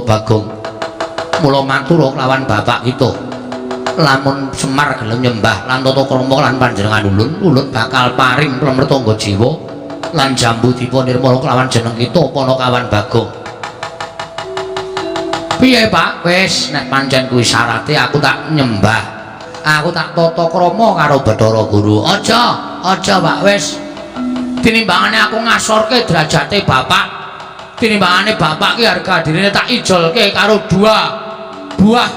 Bagong. Mula matur lawan bapak kita. Lamun Semar gelem nyembah lan tata krama lan panjenengan ulun, ulun bakal paring plemertangga jiwa lan jambu dipa nirmala kelawan jeneng kita Panakawan Bagong. Piye, Pak? Wis nek pancen kuwi syarate aku tak nyembah. Aku tak tata krama karo Bathara Guru. Aja, aja, Pak, wis. Tinimbangane aku ngasorke derajate bapak. Tinimbangane bapak ki harga dirine tak ijolke karo dua buah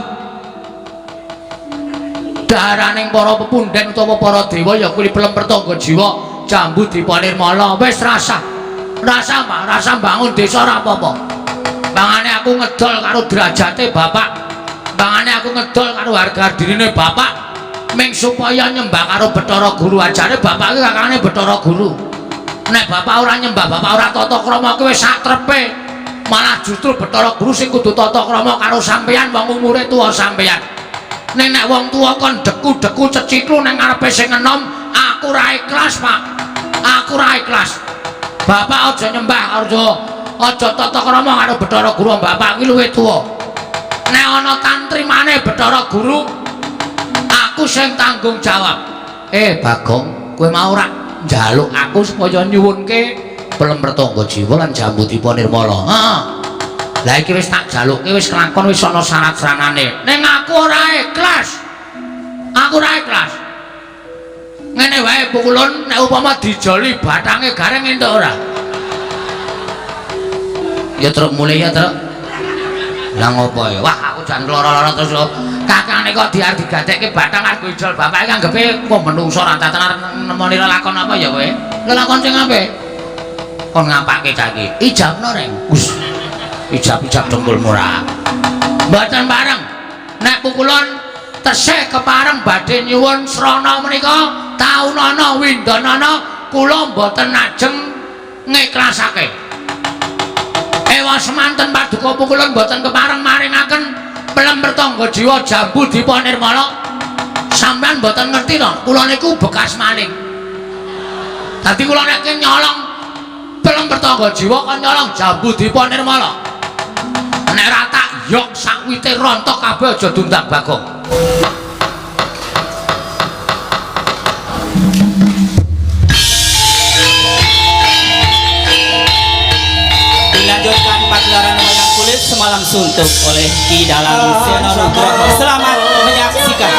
daharaning para pepunden utawa para dewa ya kuwi pelem pertangga jiwa jambu dipa nirmala. Wis rasah. Rasah, Pak, rasah bangun desa ora apa-apa. Bangane aku ngedol karo derajate bapak. Bangane aku ngedol karo harga dirine bapak ming supaya nyembah karo Bathara Guru. Ajare bapak ki kakane Bathara Guru. Nek bapak ora nyembah, bapak ora tata krama ki wis sak trepe. Malah justru Bathara Guru sing kudu tata krama karo sampeyan wong umure tuwa sampeyan. Ning nek wong tuwa kon deku-deku ceciklu nang ngarepe sing enom, aku ora ikhlas, Pak. Aku ora ikhlas. Bapak aja nyembah, aja tata krama karo Bathara Guru, bapak ki luwih tuwa. Nek ana tantrimane Bathara Guru, aku sing tanggung jawab. Bagong, kowe mau ora njaluk aku supaya nyuwunke pelem pertangga jiwa lan jambu dipa nirmala. Heeh. Lah iki wis tak jalukke, wis kelakon, wis ana syarat-saranane. Ning aku ora ikhlas. Aku ora ikhlas. Ngene wae pukulun, nek upama dijoli bathange gareng entuk ora? Ya truk mulih ya, Truk. Lah ngopo ya? Wah, aku jan lara-lara terus lho. Kakane kok diarep digadekke bathang arep ijol bapake anggepe kok menungso ora tenan arep nemoni lelakon apa ya kowe? Lelakon sing apik. Kon ngapake cah iki? Ijabno, Reng. Gus. Ijab-ijab dengkulmu ora. Mboten bareng. Nek pukulun tesih kepareng badhe nyuwun srana menika taunana windanana kula mboten ajeng ngiklasake. Ewa semanten paduka pukulun mboten kepareng maringaken pelem pertangga jiwa jambu dipa nirmala. Sampeyan mboten ngerti to, kula niku bekas maling. Dadi kula nek nyolong pelem pertangga jiwa kon nyolong jambu dipa nirmala. Nek ora tak yok sakwite rontok kabeh aja diundang Bagong. Dilanjutkan pagelaran wayang kulit semalam suntuk oleh Ki Dalang Seno Nugroho. Selamat menyaksikan.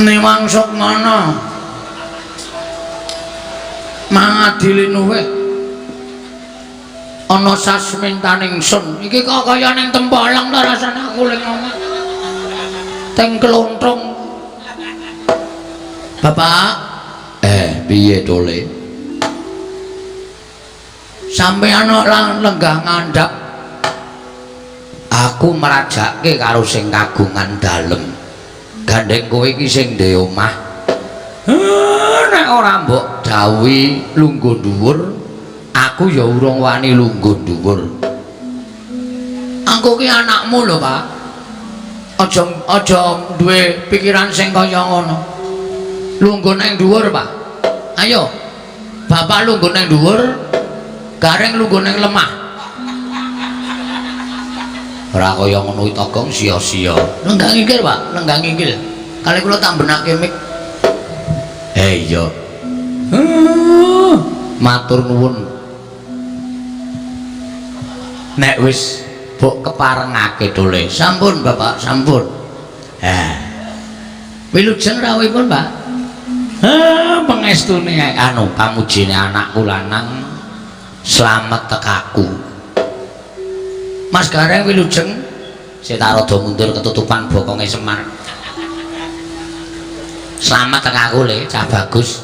Niwang Sukmana mangadili nuwih ana sasmintaning sun. Iki kok kaya ning Tempolang ta rasane aku ning omah. Teng klonthong. Bapak, piye tole? Sampeyan ora lenggah ngandhap. Aku merajake karo sing kagungan dalem. Gandeng kowe iki sing ndek omah. Nek ora mbok dawuhi lungguh dhuwur, aku ya urung wani lungguh dhuwur. Aku ki anakmu lho, Pak. Aja aja duwe pikiran sing kaya ngono. Lungguh nang dhuwur, Pak. Ayo. Bapak lungguh nang dhuwur, Gareng lungguh nang lemah. Ora kaya ngono iki Togong sia-sia. Lenggah nginggil, Pak, lenggah nginggil. Kali kula tak benake mik. Iya. Matur nuwun. Nek wis mbok keparengake tole. Sampun, Bapak, sampun. Wilujeng rawuhipun, Pak. Pengestune anu pamujine anakku lanang slamet tekaku. Mas Gareng wilujeng. Sik tak rada mundur ketutupan bokonge Semar. Slamet tekaku le, cah bagus.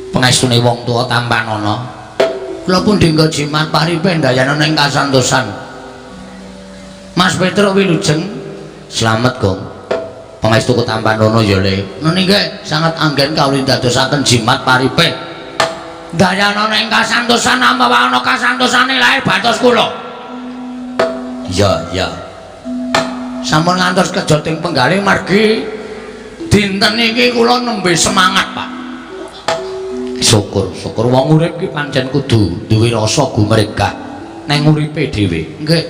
Pengestune wong tuwa tampanana. Kula pun dinggo jimat paripe ndayana ning kasantosan. Mas Petruk wilujeng. Slamet, Gong. Pangestu ketampanana ya, Le. Nggih, sanget anggen kawula dadosaken jimat paripe. Ndayana ning kasantosan nampa ana kasantosane lahir batos kula. Iya, iya. Sampun ngantos kejoting penggalih margi dinten iki kula nembe semangat, Pak. Syukur, syukur wong urip ki pancen kudu duwe rasa gumregah neng uripe dhewe. Nggih.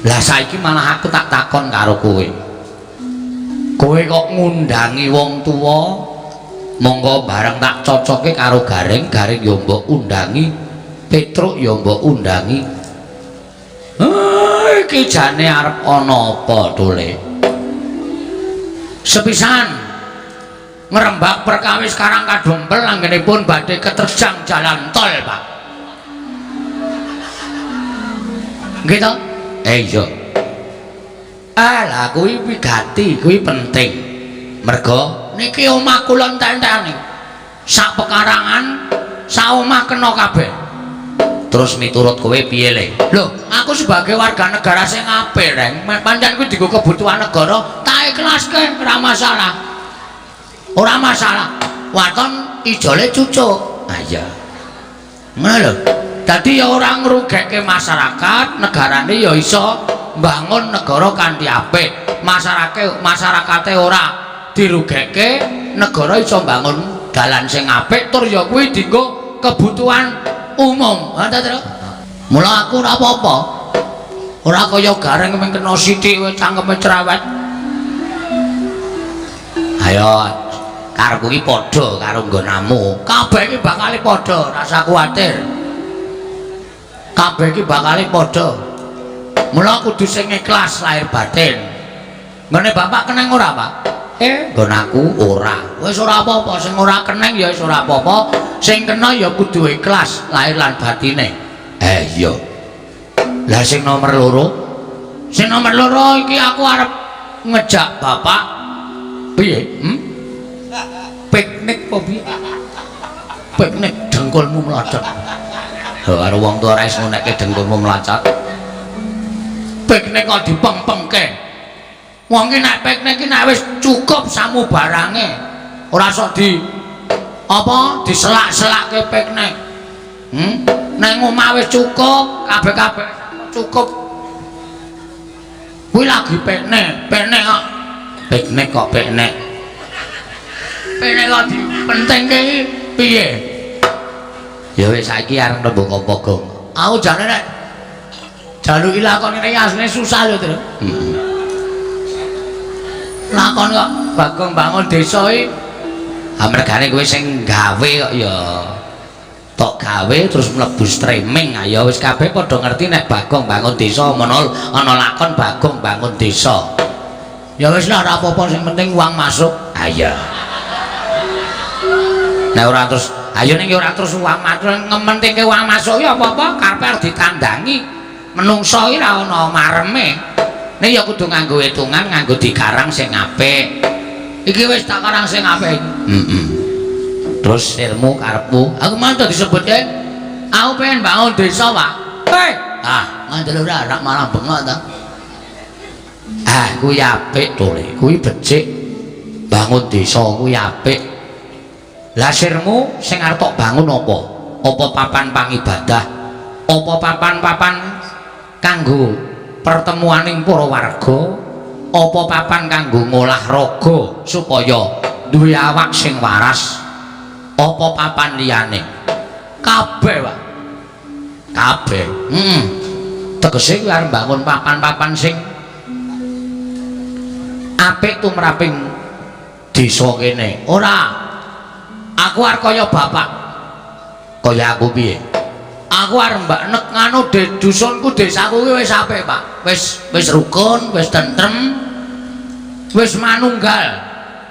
Lah saiki malah aku tak takon karo kowe. Kowe kok ngundangi wong tuwa, monggo bareng tak cocoke karo Gareng, Gareng ya mbok undangi, Petruk ya mbok undangi. Ah, iki jane arep ana apa tole? Sepisan ngrembak perkawis Karang Kadempel anggenipun badhe keterjang jalan tol, Pak. Nggih to? Iya. Ah, lah kuwi wigati, kuwi penting. Merga niki omah kula entek-entekane. Sak pekarangan, sak omah kena kabeh. Terus miturut kowe piye le? Lho, aku sebagai warga negara sing apik, Reng. Pancen kuwi dienggo kebutuhan negara, tak ikhlaske, ora masalah. Ora masalah. Waton ijole cucuk. Ah iya. Ngono lho. Dadi ya ora ngrugekke masyarakat, negarane ya iso mbangun negara kanthi apik. Masyarakate ora dirugekke, negara iso mbangun dalan sing apik tur ya kuwi dienggo kebutuhan umum. Ha ta, Tru? Mula aku ora apa-apa. Ora kaya Gareng mung kena sithik wae cangkeme cerewet. Ayo karepku iki padha karo nggonamu. Kabeh iki bakale padha, rasa kuwatir. Kabeh iki bakale padha. Mula kudu sing ikhlas lahir batin. Nggone bapak keneng ora, Pak? Nggon aku ora. Wis ora apa-apa, sing ora keneng ya wis ora apa-apa. Sing kena ya kudu ikhlas lahir lan batine. Iya. Lah sing nomor loro? Sing nomor loro iki aku arep ngejak bapak piye? Piknik apa piye? Piknik dengkulmu mlocot. Ha karo wong tuwa ora iso ngunekke dengkulmu mlocot. Piknik kok dipeng-pengke. Wong ki nek piknik ki nek wis cukup samubarange. Ora sok di apa diselak-selakke piknik. Neng omah wis cukup, kabeh-kabeh cukup. Kuwi lagi piknik, piknik kok. Piknik kok piknik. Piknik kok dipentingke iki piye? Ya wis saiki arep nembung apa, Gong? Aku jane nek jaluki lakon ngene iki asline susah lho, Tru. Heeh. Lakon kok Bagong bangun desa iki ha mergane kowe sing gawe kok ya tok gawe terus mlebu streaming, ayo wis kabeh padha ngerti nek Bagong bangun desa ana ana lakon Bagong bangun desa. Ya wis lah ora apa-apa sing penting uang masuk. Ha iya. Nek ora terus ayo ning ora terus uang masuk ngementingke uang masuk ya apa-apa karepe arep ditandangi. Menungso iki ora ana mareme. Nek ya kudu nganggo hitungan, nganggo dikarang sing apik. Iki wis tak karang sing apik. Heeh. Terus ilmu karepmu, aku mau disebutke aku pengen bangun desa, Pak. Hei, ah, ngandel ora rak malah bengok ta. Ah, kuwi apik to, Le. Kuwi becik. Bangun desa kuwi apik. Lah sirmu sing arep tok bangun apa? Apa papan pangibadah? Apa papan-papan kanggo pertemuaning para warga? Apa papan kanggo ngolah raga supaya duwe awak sing waras? Apa papan liyane? Kabeh, Pak. Kabeh. Heeh. Tegese kuwi arep mbangun papan-papan sing apik tumraping desa kene. Ora. Aku arep kaya bapak. Kaya aku piye? Aku arep mbak nek nganu de dusunku desaku kuwi wis apik, Pak. Wis wis rukun, wis tentrem. Wis manunggal.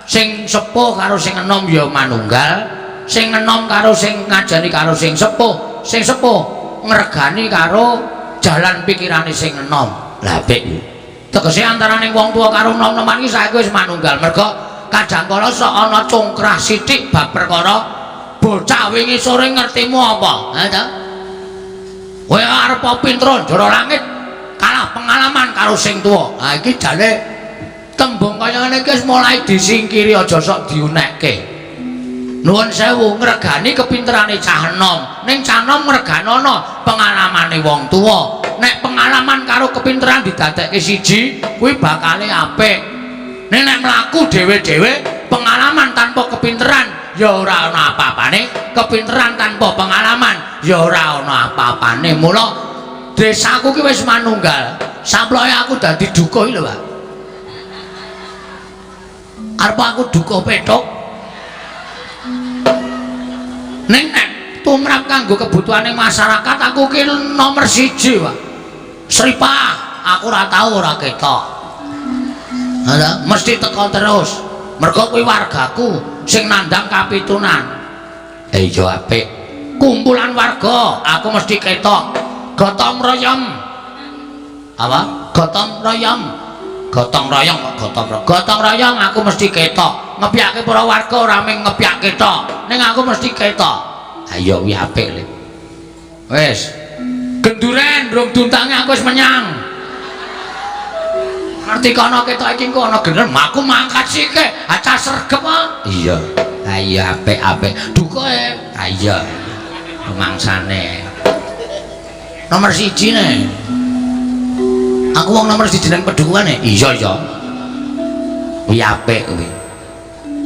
Sing sepuh karo sing enom ya manunggal, sing enom karo sing ngajani karo sing sepuh ngregani karo jalan pikirane sing enom. Lah apik kuwi. Tegese antaraning wong tuwa karo enom-enoman iki saiki wis manunggal. Merga kadang kala sok ana congkrah sithik bab perkara bocah wingi sore ngertimu apa? Ha ta? Kowe arep pinter njara langit kalah pengalaman karo sing tuwa. Ha iki jane tembung kaya ngene iki wis mulai disingkiri aja sok diunekke. Nuwun sewu ngregani kepinterane cah enom. Ning cah enom ngreganono pengalamane wong tuwa. Nek pengalaman karo kepinteran didadekke siji, kuwi bakale apik. Ning nek mlaku dhewe-dhewe pengalaman tanpa kepinteran ya ora ana apa-apane, kepinteran tanpa pengalaman ya ora ana apa-apane. Mula desaku ki wis manunggal. Samploke aku dadi dukuh iki lho, Pak. Arep aku dukuh pethuk. Ning nek tumrap kanggo kebutuhane masyarakat aku ki nomor 1, Pak. Sripah aku ora tau ora ketok. Ada, mesti teko terus. Mergo kuwi wargaku sing nandang kapitunan. Iya apik. Kumpulan warga aku mesti ketok. Gotong royong. Apa? Gotong royong. Gotong royong kok gotong royong. Gotong royong aku mesti ketok. Ngepyake para warga ora mung ngepyake tok. Ning aku mesti ketok. Ayo kuwi apik le. Wis. Genduren rung duntange aku wis menyang. Ngerti kono ketok iki engko ana genderen, aku mangkat sike, acah sregep kok. Iya. Ha iya apik-apik. Dukuhe. Ha iya. Mangsane. Nomor 1 ne. Aku wong nomor 1 nang pedukuhane. Iya iya. Kuwi apik kuwi.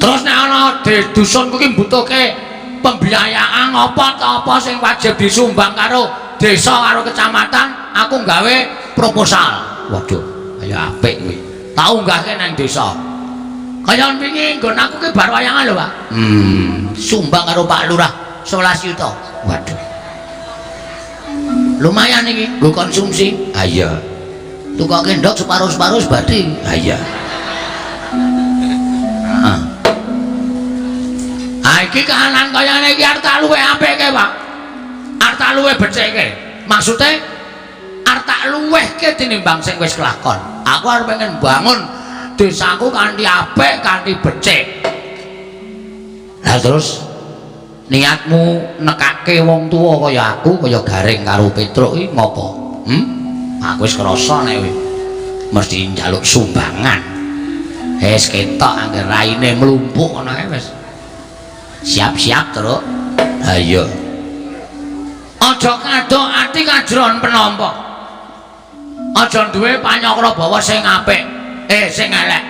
Terus nek ana di dusunku ki mbutuhke pembiayaan apa ta apa sing wajib disumbang karo desa karo kecamatan, aku gawe proposal. Waduh, ayo apik kuwi. Tak unggahke nang desa. Kaya wingi nggon aku ki bar wayangan lho, Pak. Sumbang karo Pak Lurah 11 juta. Waduh. Lumayan iki nggo konsumsi. Ha iya. Tukoke ndok separuh-separuh sebati. Ha iya. Heeh. Ha iki kahanan kaya ngene iki arep tak luwih apike, Pak. Arep tak luwih becike. Maksude arep tak luwihke tinimbang sing wis kelakon. Aku arep pengen bangun desaku kanthi apik, kanthi becik. Lah terus niatmu nekake wong tuwa kaya aku, kaya Gareng karo Petruk iki ngopo? Aku wis krasa nek kowe mesti njaluk sumbangan. Wis ketok angger raine mlumpuk ngono kae wis. Siap-siap, Truk. Ha iya. Aja kadok ati kajron penampa. Aja duwe panyakra bawa sing apik, sing elek.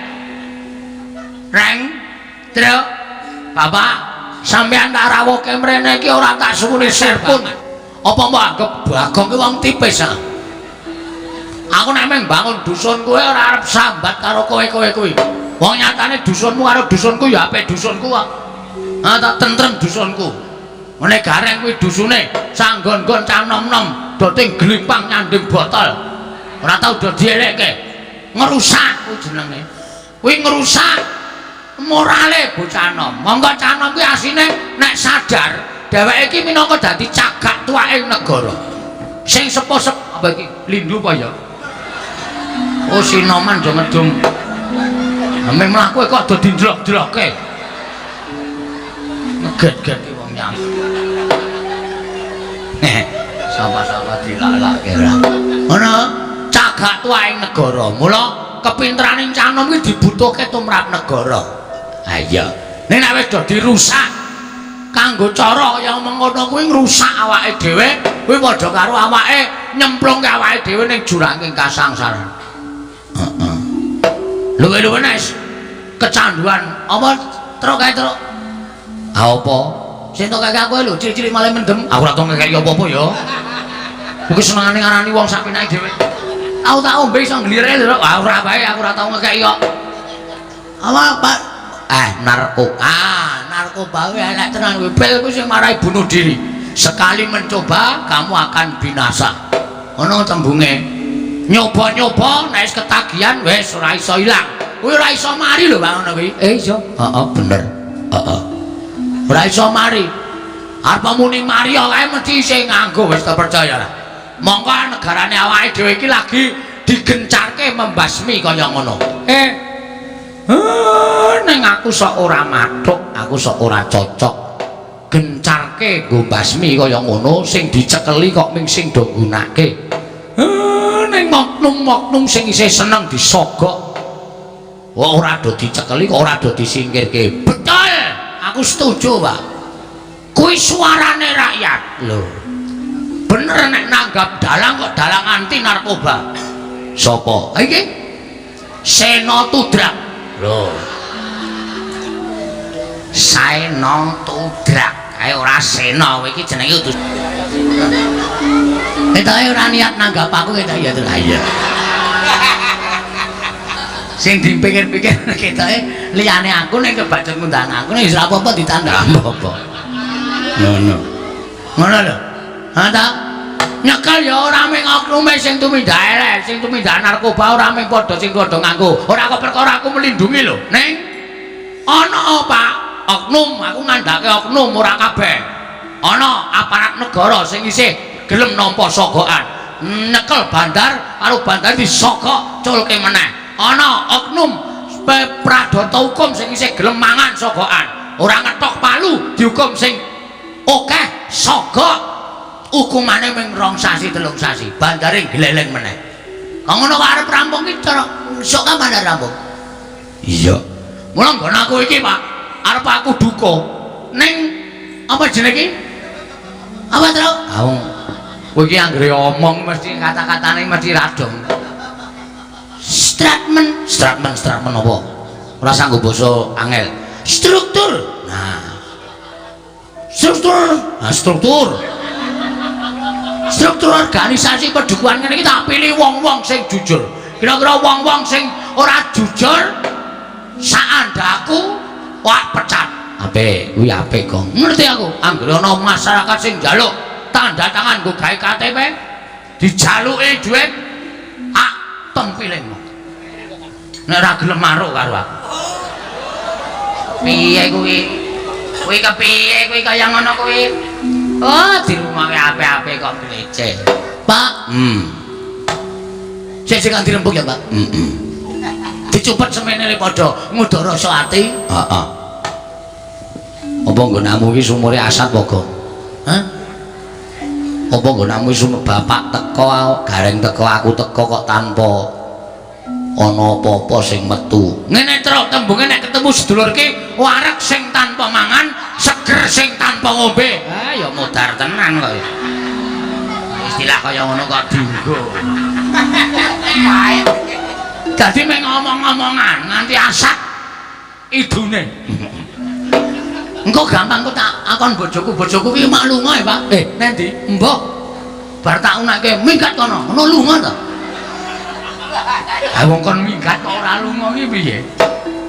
Reng, Truk, Bapak, sampeyan tak rawuhke mrene iki ora tak suwuni serpun. Apa mbok anggep Bagong ki wong tipis ah? Aku nek meng bangun dusun kowe ora arep sambat karo kowe-kowe kuwi. Wong nyatane dusunmu karo dusunku ya apik dusunku kok. Ah tak tentrem dusunku. Ngene Gareng kuwi dusune sanggon-gon cah nom-nom do ting glimpang nyanding botol. Ora tau do dielekke. Ngerusak kuwi jenenge. Kuwi ngerusak morale bocah nom. Monggo cah nom kuwi asine nek sadar dheweke iki minangka dadi cagak tuwaking negara. Sing sepuh-sep apa iki? Lindu apa ya? Oh sinoman do ngedum. Ame mlaku kok do dindlok-dlokke. Ngeget-geti wong nyang. Sama-sama dilalake ora. Ngono, cagak tuwaking negara. Mula kepinteraning cah nom iki dibutuhke tumrap negara. Ha iya. Nek nek wis do dirusak kanggo cara kaya mengono kuwi ngrusak awake dhewe, kuwi padha karo awake nyemplungke awake dhewe ning juranging kasangsaran. Heeh. Luwe-luwe nek kecanduan apa truk kae truk. Ha apa? Sing tok kaya aku lho cilik-cilik malah mendem. Aku ora tau ngekeki apa-apa ya. Kuwi senengane ngarani wong sak penake dhewe. Aku tak ombe iso nglire lho. Ah ora wae aku ora tau ngekeki kok. Apa, Pak? Narkoba. Ah, narkoba kuwi elek tenan kuwi. Pil kuwi sing marai bunuh diri. Sekali mencoba, kamu akan binasa. Ngono tembunge. Nyoba-nyoba nek wis ketagihan wis ora iso ilang. Kuwi ora iso mari lho, Pak ngono kuwi. Iso. Heeh, bener. Heeh. Ora iso mari. Arep muni mari kae mesti isih nganggo wis terpercaya lah. Mongko negarane awake dhewe iki lagi digencarke membasmi kaya ngono. Ning aku sok ora mathuk, aku sok ora cocok. Gencarke nggo basmi kaya ngono sing dicekeli kok ming sing do nggunake. Ning oknum-oknum sing isih seneng disogok. Wah ora do dicekeli kok ora do disingkirke. Betul, aku setuju, Pak. Kuwi suarane rakyat. Lho. Bener nek nanggap dalang kok dalang anti narkoba. Sopo? Iki Sena Tudrak. Lho. Saena Tudrak. Kae ora Sena, kowe iki jenenge kudu. Ketoke ora niat nanggap aku ketok ya, Tru. Ha iya. Sing dipikir-pikir ketoke liyane aku nek kebacut ngundang aku nek wis ora apa-apa ditandang apa-apa. Ngono. Ngono lho. Ha ta? Nyekel ya ora mung oknume sing tumindak elek, sing tumindak narkoba ora mung padha sing padha nganggo. Ora kok perkara aku melindungi lho, Ning. Ana Pak, oknum, aku ngandhake oknum ora kabeh. Ana aparat negara sing isih gelem nampa sogokan. Nyekel bandar karo bandar disogok culke meneh. Ana oknum pradata hukum sing isih gelem mangan sogokan. Ora ngetok palu dihukum sing akeh sogok. Hukumane mung 2 sasi 3 sasi, bandare gleleng meneh. Kok ngono kok arep rampung iki cara sok kapan arep rampung? Iya. Mula nggon aku iki, Pak, arep aku duka ning apa jenenge iki? Apa, Tru? Ah wong kowe iki anggere omong mesti kata-katane mesti radong. Statement, statement, statement apa? Ora sanggup basa angel. Struktur. Nah. Struktur. Nah, struktur. Struktur organisasi pedukuhan ngene iki tak pilih wong-wong sing jujur. Kira-kira wong-wong sing ora jujur saandaku wah pecat. Apik, kuwi apik, Gong. Ngerti aku. Anggere ana masyarakat sing njaluk tanda tangan nggo gawe KTP, dijaluki dhuwit, ah tempiling. Nek ora gelem maruk karo aku. Piye kuwi? Kuwi kepiye kuwi kaya ngono kuwi? Oh, dirungokke apik-apik kok gleceh. Pak. Sik sing dirembug ya, Pak. Heeh. Dicupet semene le padha ngudha rasa ati. Heeh. Apa nggonamu iki sumure asat apa, Gong? Hah? Apa nggonamu iki bapak teko, gareng teko, aku teko kok tanpa ana apa-apa sing metu. Ngene truk tembunge nek ketemu sedulur ki wareg sing tanpa mangan, seger sing tanpa ngombe. Ah ya modar tenan kok. Istilah kaya ngono kok dienggo. Dadi mung ngomong-ngomongan nganti asat idune. Engko gampang kok tak akon bojoku, bojoku ki mak lunga ya, Pak. Eh, nendi? Mbok. Bar tak unekke minggat kono. Ngono lunga ta? Ha wong kon minggat kok ora lunga ki piye?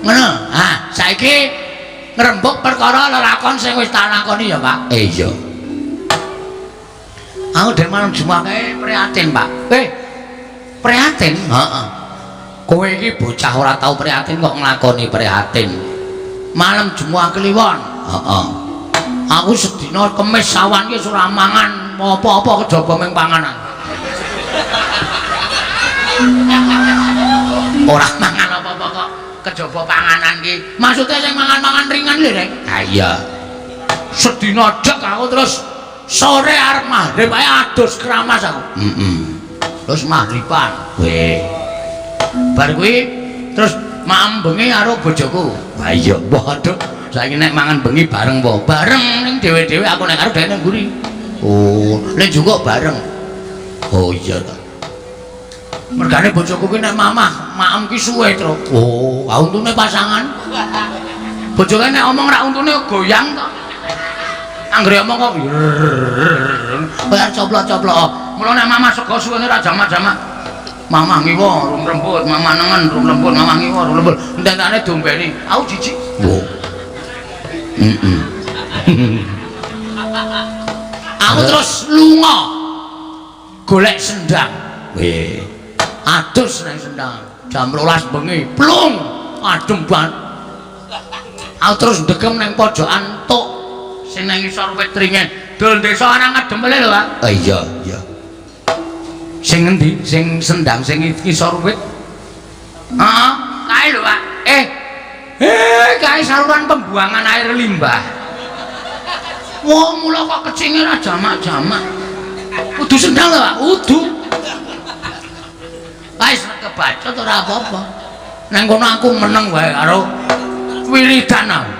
Ngono. Ha, saiki ngrembug perkara lelakon sing wis tak lakoni ya, Pak. Eh iya. Aku dhewe malam Jumat kae prihatin, Pak. Eh, prihatin? Heeh. Kowe iki bocah ora tau prihatin kok nglakoni prihatin. Malam Jumat Kliwon. Heeh. Aku sedina Kemis awan ki ora mangan apa-apa kejaba mung panganan. Ora mangan apa-apa kok kejaba panganan ki. Maksude sing mangan-mangan ringan lho, Rek. Ha iya. Sedina dek aku terus sore arep maghrib ae adus keramas aku. Heeh. Terus maghriban. Weh. Bar kuwi terus maem bengi karo bojoku. Ha iya, waduh. Saiki nek mangan bengi bareng apa? Bareng ning dhewe-dhewe aku nek karo dhek ning mburi. Oh, nek juga bareng. Oh iya ta. Mergane bojoku ki nek mamah, maem ki suwe, Tru. Oh, ha untune pasangan. Bojoke nek omong rak untune goyang to. Anggere omong kok kaya coplok-coplok. Mula nek mamah sego suwene ra jamak-jamak. Mamah ngiwa rum rembut, mamah nengen rum rembut, mamah ngiwa rum rembut. Ententane dombeni. Aku jijik. Wo. Heeh. Aku terus lunga. Golek sendang. Weh. Adus nang sendang. Jam 12 bengi, plung. Adem banget. Aku terus ndegem nang pojokan tok sing nang ngisor wit ringin. Dol desa ana ngademele lho, Pak. Oh iya, iya. Sing ngendi? Sing sendang sing ngisor wit. Heeh, kae lho, Pak. Eh. Eh, kae saluran pembuangan air limbah. Wah, mula kok kecinge ra jamak-jamak. Kudu sendang lho, Pak. Kudu. Wis kebacut ora apa-apa. Nang kono aku meneng wae karo wiridan aku.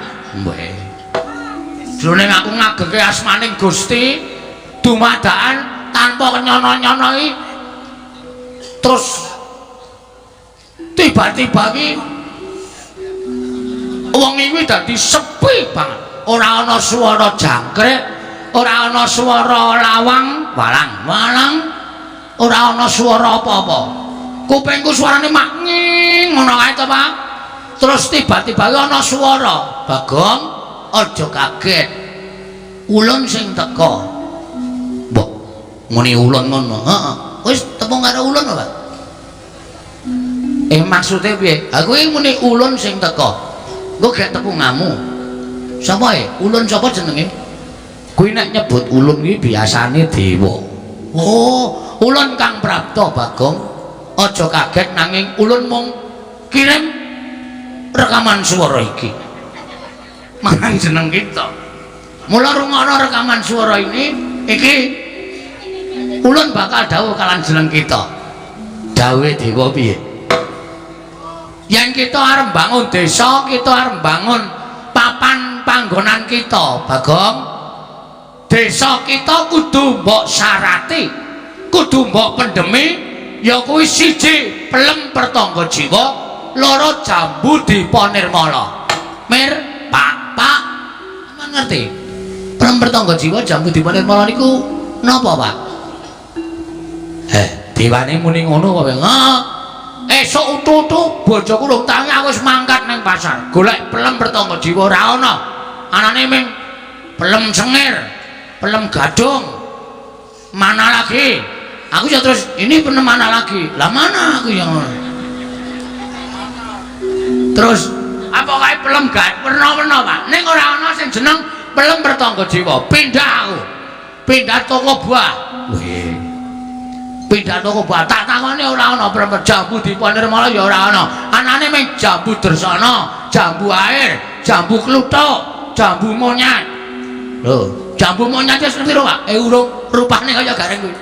Weh. Jroning aku ngagengke asmaning Gusti dumadakan tanpa nyono-nyono iki terus tiba-tiba iki Wengi kuwi dadi sepi banget. Ora ana swara jangkrik, ora ana swara lawang, walang, walang. Ora ana swara apa-apa. Kupingku suarane mak nging ngono kae to, Pak. Terus tiba-tiba ana swara, "Bagong, aja kaget. Ulun sing teka." Mbok, muni ulun ngono. Heeh. Wis tepung karo ulun apa, Pak? Maksudnya piye? Aku iki muni ulun sing teka. Engko gek tepungamu. Sapa e? Ulun sapa jenenge? Kuwi nek nyebut ulun kuwi biasane dewa. Oh, ulun Kang Prapta, Bagong. Aja kaget nanging ulun mung kirim rekaman swara iki marang jeneng kita. Mula rungokno rekaman suara ini, iki ulun bakal dawuh kalan jeneng kita. Dawuhe dewa piye? Yen kita arep bangun desa, kita arep bangun papan panggonan kita, Bagong. Desa kita kudu mbok syarati, kudu mbok pendemi, ya kuwi siji pelem pertangga jiwa, loro jambu dipa nirmala. Mir, Pak, Pak, sampean ngerti? Pelem pertangga jiwa jambu dipa nirmala niku napa, Pak? Dewane muni ngono kok. Heeh. Esuk utu-utu bojoku rung tangi aku wis mangkat ning pasar. Golek pelem pertangga jiwa ora ana. Anane ming pelem sengir, pelem gadung. Mana lagi? Aku ya terus ini pelem mana lagi? Lah mana aku yang ngono. Terus apa kae pelem gak werna-werna, Pak. Ning ora ana sing jeneng pelem pertangga jiwa. Pindah aku. Pindah toko buah. Wih. Pindah toko buah. Tak takoni ora ana pelem jambu dipa nirmala ya ora ana. Anane mung jambu drersana, jambu air, jambu kluthuk, jambu monyet. Lho, jambu monyet wis ngerti lho, Pak? Urung, rupane kaya gareng kuwi.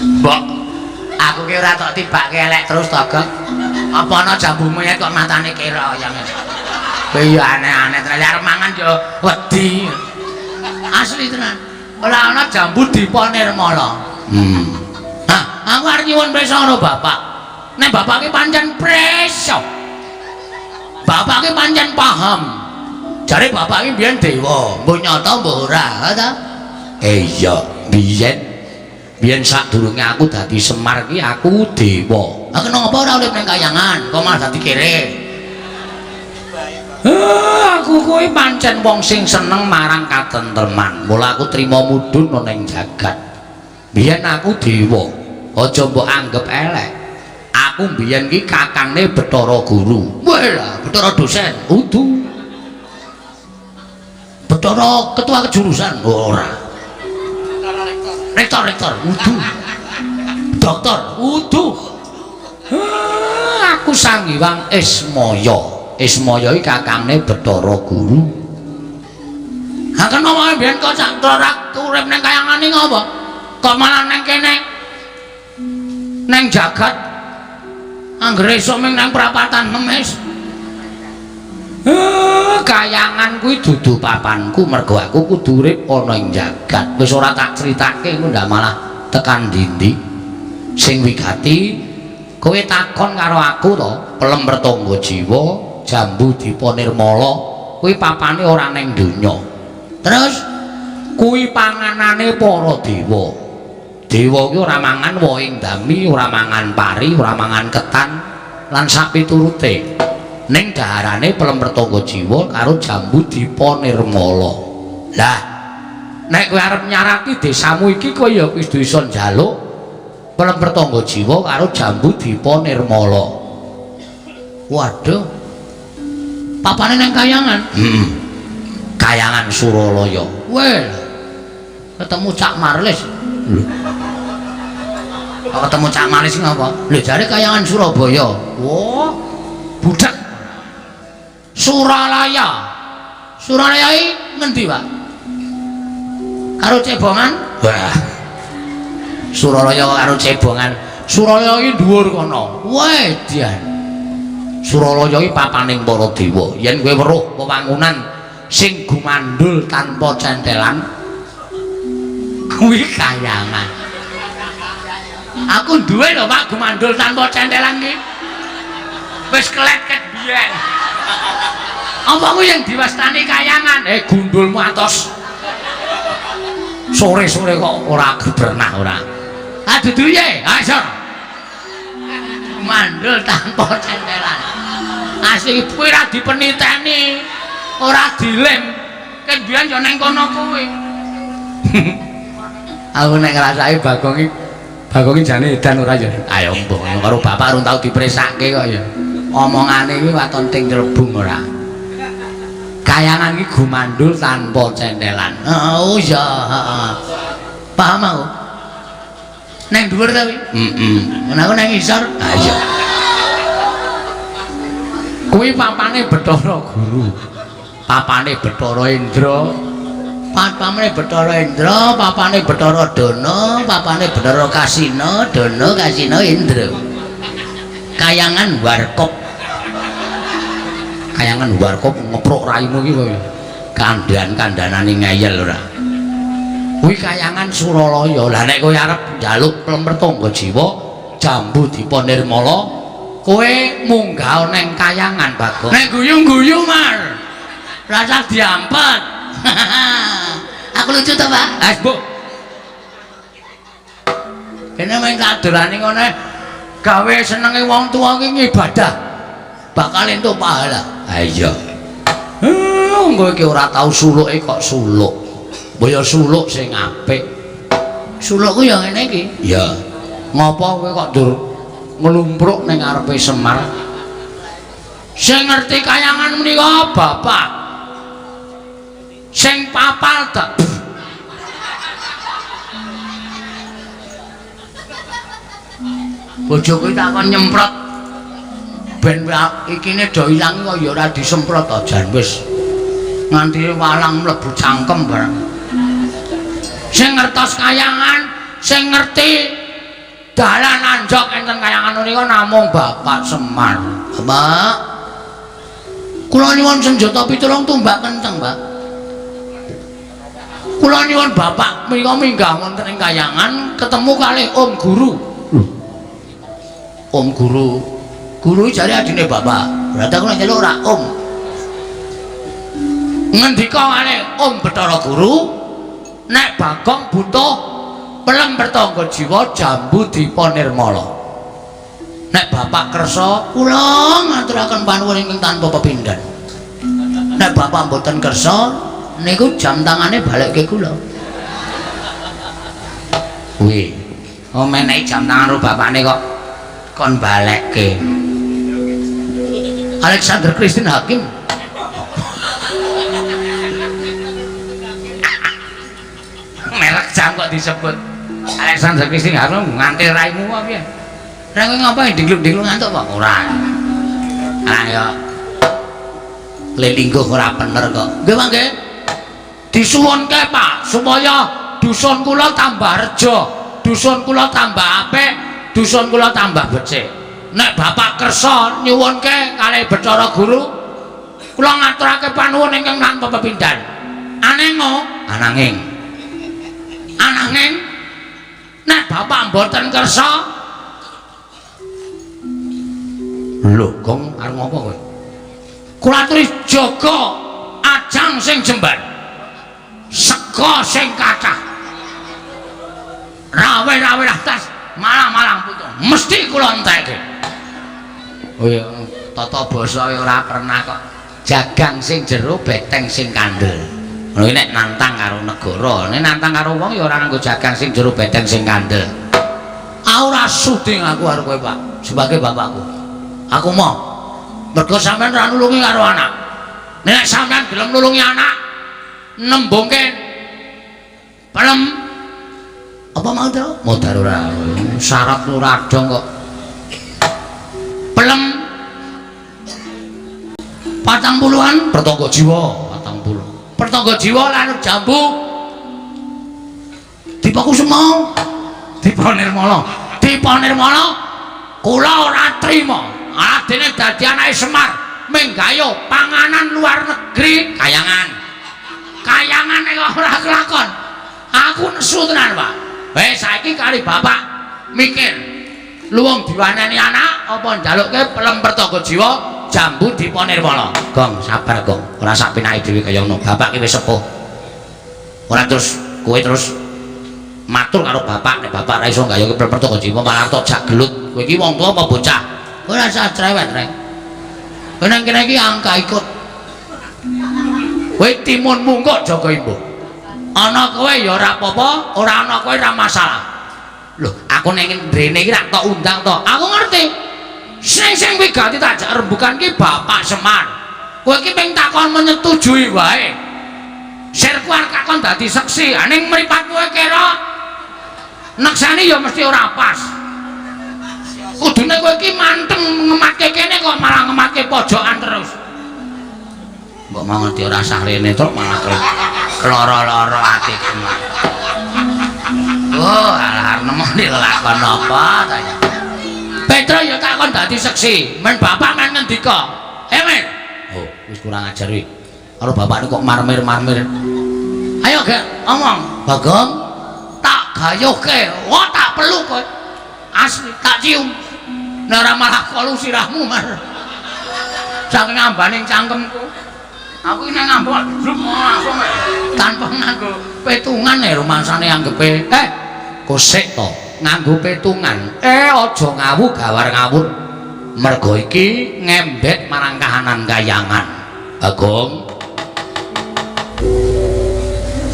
Mbok, aku ki ora tok tibake elek terus to, Gong. Apa ana jambu monyet kok matane kira yang kowe ya aneh-aneh tenan arep mangan ya wedi. Asli tenan. Ora ana jambu dipa nirmala. Nah, aku arep nyuwun prisa karo bapak. Nek bapak ki pancen prisa. Bapak ki pancen paham. Jare bapak ki mbiyen dewa, mbuh nyata mbuh ora, ha ta? Iya, biyen biyen sadurunge aku dadi Semar ki aku dewa. Ha kenapa ora urip ning kayangan, kok malah dadi kere? Aku kuwi pancen wong sing seneng marang katentreman. Mula aku trima mudhun ana ning jagat. Biyen aku dewa. Aja mbok anggep elek. Aku biyen ki kakangne Bathara Guru. Wah lah, Bathara dosen. Udu. Bathara ketua kejurusan. Ora. Rektor, rektor, udu. Dokter, udu. Aku Sang Hyang Ismaya. Ismaya iki kakangne Bathara Guru. Ha kena wae biyen kok sak ora urip ning kayangan iki ngopo? Kok malah ning kene? Ning jagat anggere esuk ming nang prapatan ngemis. Kayangan kuwi dudu papanku mergo aku kudu urip ana ing jagat. Wis ora tak critake engko ndak malah tekan ndi-ndi. Sing wigati kowe takon karo aku to, pelem pertangga jiwa, jambu dipa nirmala, kuwi papane ora ning donya. Terus kuwi panganane para dewa. Dewa kuwi ora mangan wohing dami, ora mangan pari, ora mangan ketan lan sak piturute. Ning daharane pelem pertangga jiwa karo jambu dipa nirmala. Lah, nek kowe arep nyarati desamu iki kowe ya kudu iso njaluk pelem pertangga jiwa karo jambu dipa nirmala. Waduh. Papane nang kayangan. Heeh. Kayangan Suralaya. Weh. Ketemu Cak Marlis. Lho. Kok ketemu Cak Marlis ngapa? Lho jare kayangan Surabaya. Wah. Budak. Suralaya. Suralaya iki ngendi, Pak? Karo cebongan? Wah. Suralaya karo cebongan. Suralaya iki dhuwur kono. Wah, dian. Suralaya iki papaning para dewa. Yen kowe weruh wewangunan sing gumandul tanpa centelan, kuwi kayangan. Aku duwe lho Pak gumandul tanpa centelan ki. Wis kelet ket biyen. Apa kuwi yang diwastani kayangan? Gundulmu atos. Sore-sore kok ora pernah ora. Ah dudu ye, ayo. Gumandul tanpa centelan. Asli kuwi ora dipeniteni, ora dilem. Ket biyen yo nang kono kuwi. Aku nek ngrasake Bagong iki, Bagong iki jane edan ora ya. Ayo mbok karo bapak urung tau dipresake kok ya. Omongane iki waton ting celebung ora. Kayangan iki gumandul tanpa centelan. Oh iya, heeh. Paham aku? Neng dhuwur ta kuwi? Heeh. Ngono aku neng ngisor. Ha iya. Kuwi papane Bathara Guru. Papane Bathara Indra. Papane Bathara Indra, papane Bathara Dana, papane Bathara Kasina, Dana Kasina Indra. Kayangan Warkop. Kayangan Warkop ngeprok raimu iki kowe. Kandhan-kandhanane ngeyel ora. Kuwi kayangan Suralaya. Lah nek kowe arep njaluk plemer tangga jiwa, jambu dipa nirmala, kowe munggah neng kayangan Bagong. Nek guyu-guyu Mar. Rasa diampet. Aku lucu to, Pak? Wis, Bu. Kene mung tak dolani ngene gawe senenge wong tuwa ki ngibadah. Bakal entuk pahala. Ha iya. Kowe iki ora tau suluke kok suluk. Mbok ya suluk sing apik. Sulukku ya ngene iki. Iya. Ngopo kowe kok ndur nglumpruk ning ngarepe Semar? Sing ngerti kayangan menika bapak. Sing papal tak. Bojoku tak kon nyemprot. Ben ikine do ilang kok ya ora disemprot to jan wis. Nganti walang mlebu cangkem barang. Sing ngertos kayangan, sing ngerti dalan anjok enten kayangan menika namung Bapak Semar. Bapak, kula nyuwun senjata pitulung tumbak kenceng, Pak. Kula nyuwun bapak menika minggah wonten ing kayangan ketemu kalih Om Guru. Om Guru. Guru jare adine bapak. Berarti aku nek nyeluk ora Om. Ngendika kalih Om Bathara Guru, nek Bagong butuh pelem pertangga jiwa jambu dipa nirmala. Nek bapak kersa kula ngaturaken panuwun ingkang tanpa pepindhan. Nek bapak mboten kersa niku jam tangane balekke kula. Kuwi. Oh menehi jam tangan karo bapakne kok kon balekke. Alexander Christine Hakim. Merek jam kok disebut Alexander Christine Hakim nganti raimu apa piye? Ra kowe ngapain dingluk-dingluk ngantuk apa? Ora. Ah ya. Lelingguh ora bener kok. Nggih, Pak nggih. Disuwunke Pak supaya dusun kula tambah reja, dusun kula tambah apik, dusun kula tambah becik. Nek bapak kersa nyuwunke kalih Bathara Guru, kula ngaturake panuwun ingkang tanpa pepindhan. Anengo, ananging. Ananging nek bapak mboten kersa, lho, Gong arep ngopo kowe? Kula aturi jaga ajang sing jembar. Sega sing kathah. Rawe-rawe tas malang-malang putung. Mesti kula entekke. Oh iya, tata basa ora pernah kok. Jagang sing jero, beteng sing kandel. Ngono iki nek nantang karo negara, nek nantang karo wong ya ora nganggo jagang sing jero, beteng sing kandel. Aku ora sudi ngaku karo kowe, Pak, sebagai bapakku. Aku mau. Mergo sampean ora nulungi karo anak. Nek sampean gelem nulungi anak, nembungke pelem apa mau to? Modar ora. Syarat ora dong kok. Pelem 40-an pertangga jiwa, 40. Pertangga jiwa lan jambu Dipakusuma, Dipa Nirmala. Dipa Nirmala kula ora trima. Adene dadi anake Semar menggayo panganan luar negeri kayangan. Kayangan nek ora kelakon. Aku nesu tenan, Pak. Wis saiki kali bapak Mikir. Luwung diwaneni anak apa njalukke pelem pertangga jiwa jambu dipa nirmala. Gong, sabar Gong. Ora sak penake dhewe kaya ngono. Bapak ki wis sepuh. Ora terus kowe terus matur karo bapak, nek bapak ora iso gayuhke pelem pertangga jiwa malah tojak gelut. Kowe iki wong tuwa apa bocah? Ora usah cerewet, Rek. Kowe nang kene iki angka ikut. Kowe timun mungkuk jaga imbuh. Ana kowe ya ora apa-apa, ora ana kowe ora masalah. Lho, aku ning rene iki rak tok undang to. Aku ngerti. Sing wigati tak jak rembukan ki Bapak Semar. Kowe iki ping takon menyetujui wae. Sirku arep kakon dadi seksi, ning mripatmu kira nekseni ya mesti ora pas. Kudune kowe iki manteng ngematke kene kok malah ngematke pojokan terus. Mbok mau ngerti ora sah rene truk malah keloro-loro atiku. Oh, alah nemoni lelakon apa ta ya. Petro ya tak kon dadi seksi, men bapak men ngendika. Eh men. Oh, wis kurang ajar wi. Karo bapak kok marmir-marmir. Ayo gek omong. Bagong tak gayuhke, wah tak peluk kowe. Asli tak cium. Nek ora malah kolu sirahmu mar. Saking ambane cangkemku. Aku iki nek ngambok langsung tanpa nganggo petungan rumangsane anggepe. Kosek to nganggo petungan. Aja ngawu gawar ngawur. Mergo iki ngembet marang kahanan kayangan. Bagong.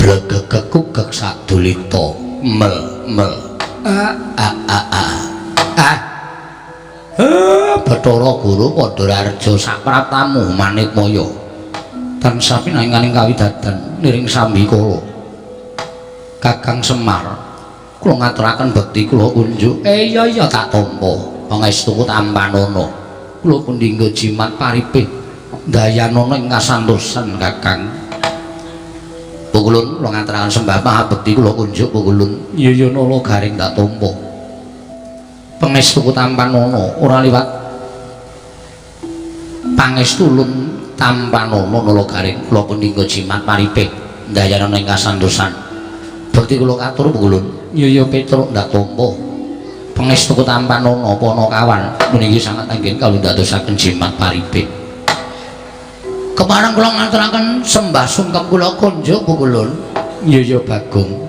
Blegegekugek sadulita mel mel. A a a a. Ah. Bathara Guru Pandharareja sapratamu Manikmaya. Tansah pinanganing kawidadan niring sambikala. Kakang Semar, kula ngaturaken bekti kula kunjuk. Iya iya tak tampa. Pangestuku tampanana. Kula pundhingga jimat paripih dayanana ing kasantosan Kakang. Pukulun kula ngaturaken sembah pahabekti kula kunjuk pukulun. Iya iya nala garing tak tampa. Pangestuku tampanana ora liwat pangestulun tampanana nala garing kula pundhingga jimat paripih dayanana ing kasantosan. Bekti kula katur pukulun. Iya iya Petruk ndak tampa. Pangestuku tampanana Panakawan puniki sanget anggen kawula ndadosaken jimat paripih. Kepareng kula ngaturaken sembah sungkem kula kunjuk pukulun. Iya iya Bagong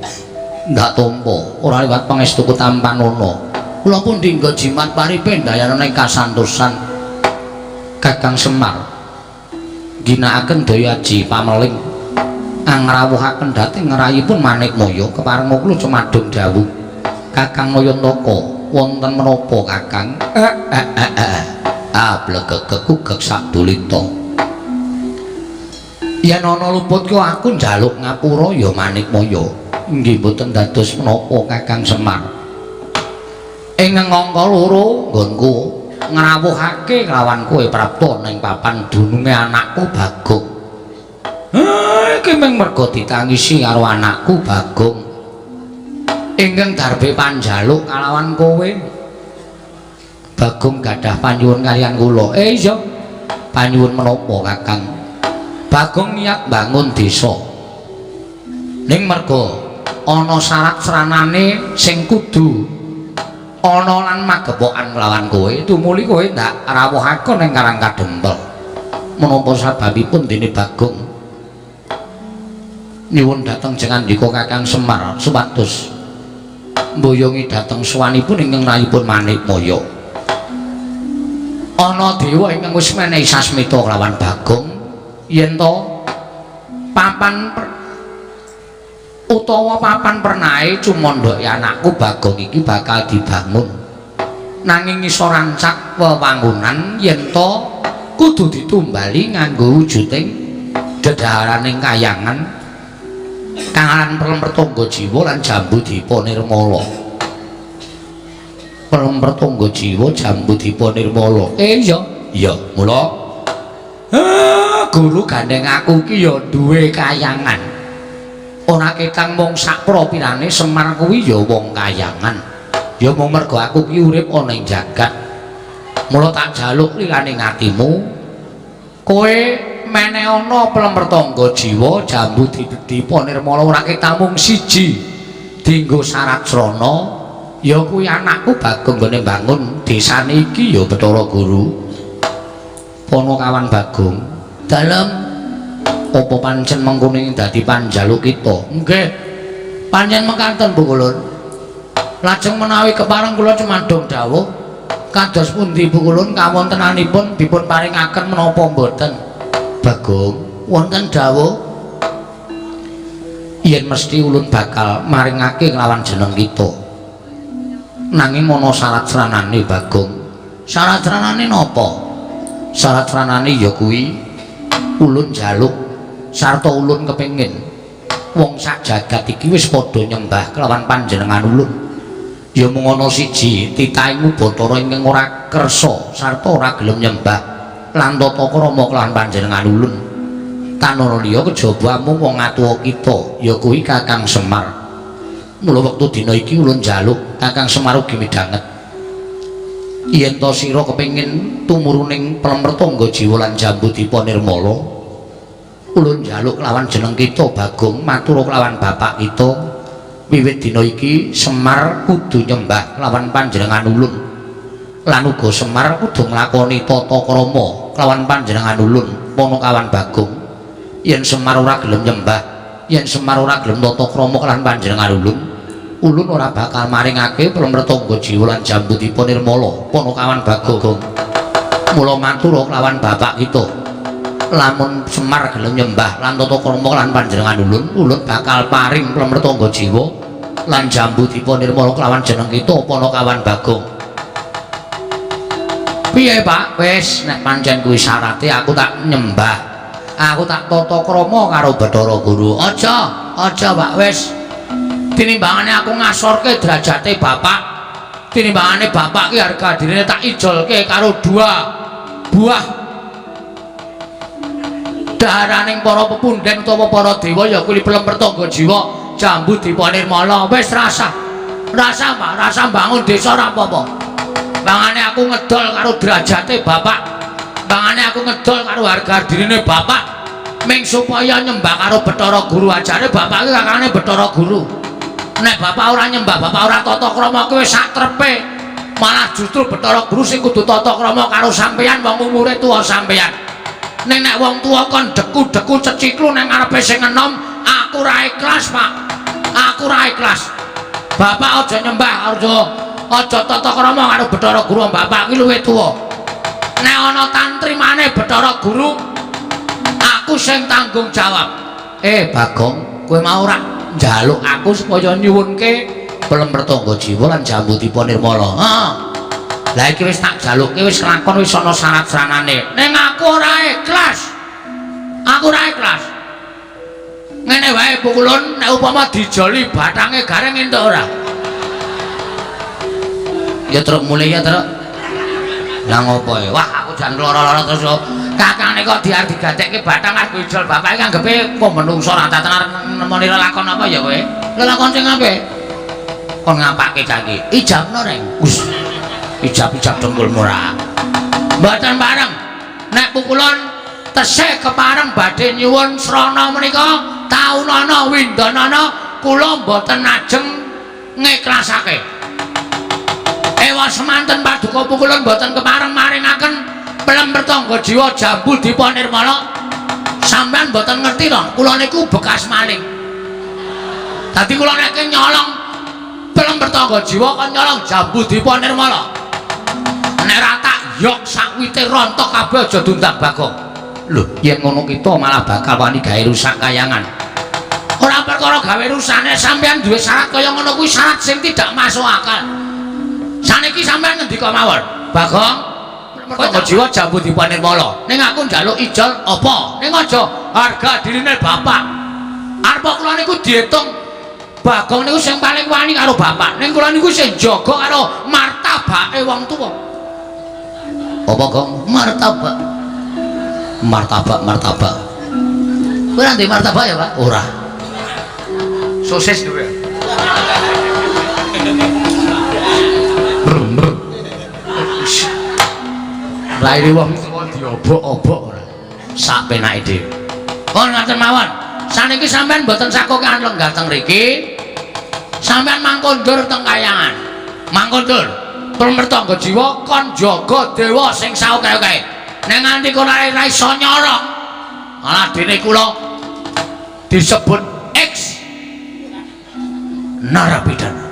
ndak tampa ora liwat pangestuku tampanana. Kula pundhingga jimat paripih dayanana ing kasantosan. Kakang Semar ginakaken daya aji pameling angrawuhaken dhateng ngrayipun Manikmaya kepareng kula cumadung dawuh. Kakang Nayantaka wonten menapa Kakang? Ah blegegekugek sadulita. Yen ana luput ku aku njaluk ngapura ya Manikmaya. Nggih mboten dados menapa Kakang Semar. Ing angka loro nggonku ngrawuhake kelawan kowe prapta ning papan dununge anakku Bagong. Iki mung merga ditangisi karo anakku Bagong. Ingkang darbe panjaluk kalawan kowe. Bagong gadah panyuwun kaliyan kula. Iya. Panyuwun menapa Kakang? Bagong niat bangun desa. Ning merga ana syarat sranane sing kudu ana lan magepokan kelawan kowe, tumuli kowe ndak rawuhake ning Karang Kadempel. Menapa sababipun dene Bagong nyuwun dhateng jengandika Kakang Semar supados mboyongi dhateng suwanipun ingkang rayipun Manikmaya. Ana dewa ingkang wis menehi sasmita kelawan Bagong yen to papan utawa papan pernahe cumandhake anakku Bagong iki bakal dibangun. Nanging iso rancak wewangunan yen to kudu ditumbali nganggo wujuding dedaharaning kayangan kang aran Pelem Pertangga Jiwa lan Jambu Dipa Nirmala. Pelem Pertangga Jiwa Jambu Dipa Nirmala. Iya, iya, mula guru gandeng aku iki ya duwe kayangan. Ora ketang mung sak propirane Semar kuwi ya wong kayangan. Ya mung mergo aku ki urip ana ing jagat. Mula tak jaluk lilane atimu. Kowe meneh ana Pelem Pertangga Jiwa Jambu Dipa Nirmala ora ketang mung siji. Dinggo syarat srana Ya kuwi anakku Bagong nggone bangun desane iki ya Bathara Guru. Panakawan Bagong, dalem apa pancen mengkono dadi panjaluk kita? Nggih. Pancen mekaten Pukulun. Lajeng menawi kepareng kula cemandhung dawuh kados pundi Pukulun kawontenanipun dipun paringaken menapa mboten? Bagong, wonten dawuh yen mesti ulun bakal maringake nglawan jeneng kita. Nanging ana syarat sranane Bagong. Syarat sranane napa? Syarat sranane ya kuwi ulun njaluk sarta ulun kepengin wong sak jagat iki wis padha nyembah kelawan panjenengan ulun. Ya mung ana siji titahing Bathara ingkang ora kersa sarta ora gelem nyembah lan tata krama kelawan panjenengan ulun. Tanara liya kejaba amung wong atuwa kita ya kuwi Kakang Semar. Mula wektu dina iki ulun njaluk Kakang Semar ugi midhanget. Yen to sira kepengin tumuruning Plemertangga Jiwa lan Jambudipa Nirmala, ulun njaluk kelawan jeneng kita Bagong matur kelawan bapak kita wiwit dina iki Semar kudu nyembah kelawan panjenengan ulun. Lan uga Semar kudu nglakoni tata krama kelawan panjenengan ulun Panakawan Bagong. Yen Semar ora gelem nyembah, yen Semar ora gelem tata krama kelawan panjenengan ulun, ulun ora bakal maringake Plemertangga Jiwa lan Jambudipa Nirmala Panakawan Bagong. Mula matur kelawan bapak kita, lamun Semar gelem nyembah lan tata krama lan panjenengan ulun, ulun bakal paring Plemertangga Jiwa lan Jambudipa Nirmala kelawan jeneng kita Panakawan Bagong. Piye Pak? Wis nek pancen kuwi syarate aku tak nyembah, aku tak tata krama karo Bathara Guru. Aja, aja Pak, wis. Tinimbangane aku ngasorke derajate bapak, tinimbangane bapak ki harga dirine tak ijolke karo dua buah daharaning para pepunden utawa para dewa ya kuwi Plemertangga Jiwa Jambudipa Nirmala. Wis rasah, rasah Pak, rasah bangun desa ora apa-apa. Bangane aku ngedol karo derajate bapak, bangane aku ngedol karo harga dirine bapak, ming supaya nyembah karo Bathara Guru. Ajare bapak ki kakane Bathara Guru. Nek bapak ora nyembah, bapak ora tata krama kuwi wis sak trepe. Malah justru Bathara Guru sing kudu tata krama karo sampeyan wong umure tuwa sampeyan. Ning nek wong tuwa kon deku-deku ceciklu nang ngarepe sing enom, aku ora ikhlas, Pak. Aku ora ikhlas. Bapak aja nyembah, aja tata krama karo Bathara Guru, bapak ki luwih tuwa. Nek ana tantri maneh Bathara Guru, aku sing tanggung jawab. Bagong, kowe mau ora njaluk aku supaya nyuwunke Plemertangga Jiwa lan Jambudipa Nirmala. Heeh. Lah iki wis tak jalukke, wis kelakon, wis ana syarat-syaranane. Ning aku ora ikhlas. Aku ora ikhlas. Ngene wae Pukulun, nek upama dijoli bathange gareng entuk ora? Ya truk mulih ya truk. Lah ngopo e? Wah, aku jan lara-lara terus kok. Kakane kok diarep digatekke bathang arep ijol bapak iki anggepe kok menungso ora tenan nemoni lelakon apa ya kowe? Lelakon sing apik. Kon ngapake cah iki? Ijabno reng. Wis. Ijab-ijab dengkulmu ora. Mboten bareng. Nek Pukulun tesih kepareng badhe nyuwun srana menika taunana windanana kula mboten ajeng ngiklasake. Ewa semanten paduka Pukulun mboten kepareng maringaken Plemertangga Jiwa Jambudipa Nirmala. Sampeyan mboten ngerti to, kula niku bekas maling. Dadi kula nek nyolong Plemertangga Jiwa kon nyolong Jambudipa Nirmala. Nek ra tak yok sakwite rontok kabeh aja diundang Bagong. Lho, yen ngono kita malah bakal wani gawe rusak kayangan. Ora perkara gawe rusane, sampeyan duwe syarat kaya ngono kuwi syarat sing tidak masuk akal. Saniki sampeyan ngendika mawon, Bagong, Plemertangga Jiwa Jambudipa Nirmala. Ning aku njaluk ijol apa? Ning aja harga dirine bapak. Arep kula niku diitung Bagong niku sing paling wani karo bapak. Ning kula niku sing jaga karo martabake wong tuwa. Apa, Gong? Martabak. Martabak, martabak. Kowe ora ndek martabak ya, Pak? Ora. Sosis duwe. Laire wong tuwa diobok-obok ora. Sak penake dhewe. Oh, ngaten mawon. Saniki sampean mboten sakokean lenggah teng mriki. Sampean mangkondur teng kayangan. Mangkon Dur. Permertangga jiwa kon jaga dewa sing saoke-oke. Nek nganti kono ora iso nyorok. Malah dene kula disebut X narapidana.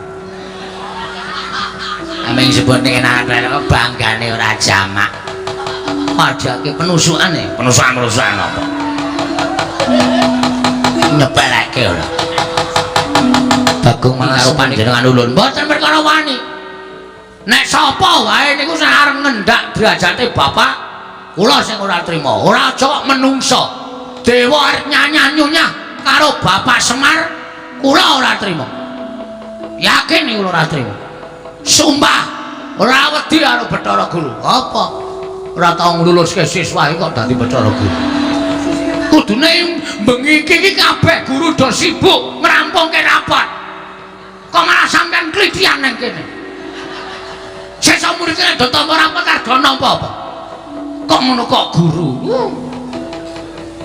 Aming sebut ning narapidana banggane ora jamak. Pajake penusukane, penusukan-penusukan apa? Nyepeleke ora. Bagong malah karo panjenengan ulun. Mboten perkara wani. Nek sapa wae niku sing arep ngendak derajate bapak, kula sing ora trima. Ora aja kok menungsa. Dewa arep nyanyah-nyunyah karo Bapak Semar, kula ora trima. Yakin niku ora trima. Sumpah ora wedi karo Bathara Guru. Apa? Ora tau ngluluske siswa kok dadi Bathara Guru. Kudune bengi iki kabeh guru do sibuk ngrampungke rapat. Kok malah sampean klithian nang kene? Sesuk muridne do tampa rapat arep do nampa apa? Kok ngono kok guru?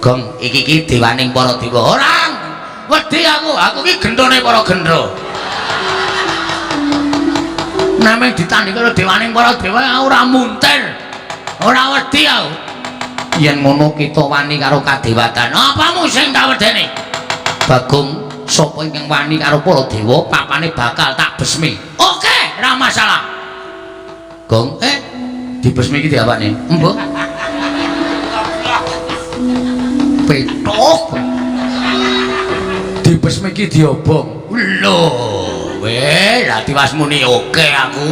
Gong, iki iki dewaning para dewa. Ora wedi aku, aku iki gendhone para gendha. Nameng ditandhi karo dewaning para dewa aku ora muntir. Ora wedi aku. Yen ngono kita wani karo kadewatan. Apamu sing tak wedeni? Bagong, sapa ingkang wani karo para dewa, papane bakal tak besmi. Oke, ora masalah. Gong, dibesmi iki diapane? Mbok. Petok. Dibesmi iki diobong. Lho, weh, lah tiwas muni oke aku.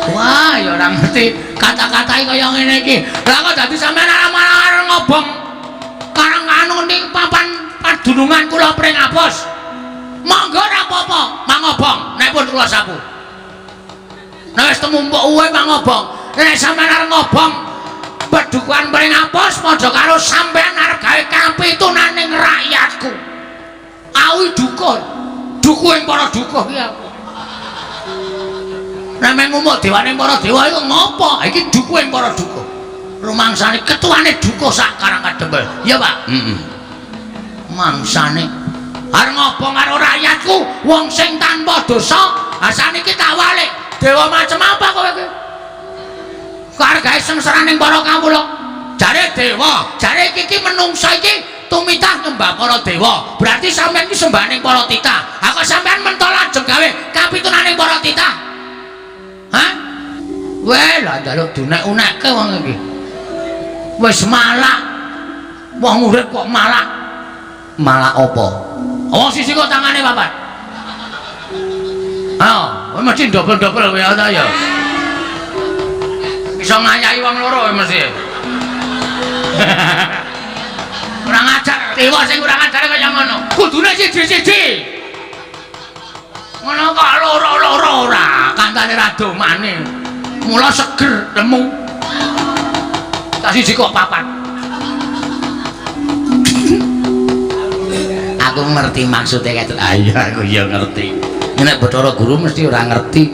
Wah, ya ora ngerti kata-katae kaya ngene iki. Lah kok dadi sampean arep ngobong karang anu ning papan padunungan kula Pringapus. Monggo ora apa-apa, mangobong nek pun kula sapu. Nek wis temumpuk uwe mangobong. Nek sampean arep ngobong pedukuhan Pringapus padha karo sampean arep gawe kapitunaning rakyatku. Awi dukuh. Dukuh ing para dukuh iki aku. Nek ngumuk dewane para dewa iku ngopo? Iki dukuh ing para dukuh. Rumangsane ketuane dukuh sak Karang Kadempel. Iya, Pak? Heeh. Mangsane arep ngobong karo rakyatku, wong sing tanpa dosa, saniki tak walik. Dewa macem apa kowe iki? Kok arep gawe sengsaraning para kawula? Jare dewa, jare iki iki menungsa iki tumitah nyembah para dewa. Berarti sampean iki sembahaning para titah. Ha kok sampean mentol ajeng gawe kapitunaning para titah? Hah? Weh, lah njaluk dunek-unekke wong iki. Wis malak. Wong urip kok malak. Malak apa? Wong sisi kok tangane papat. Ha, kowe mesti dobel-dobel kowe ta ya. Iso ngayahi wong loro kowe mesti. Kurang ajar, dewa sing kurang ajar kaya ngono. Kudune siji-siji. Ngono kok loro-loro ora, kancane ra domane. Mula seger lemu. Tak siji kok papat. Aku ngerti maksude kae. Ah iya aku ya ngerti. Nek Bathara Guru mesti ora ngerti.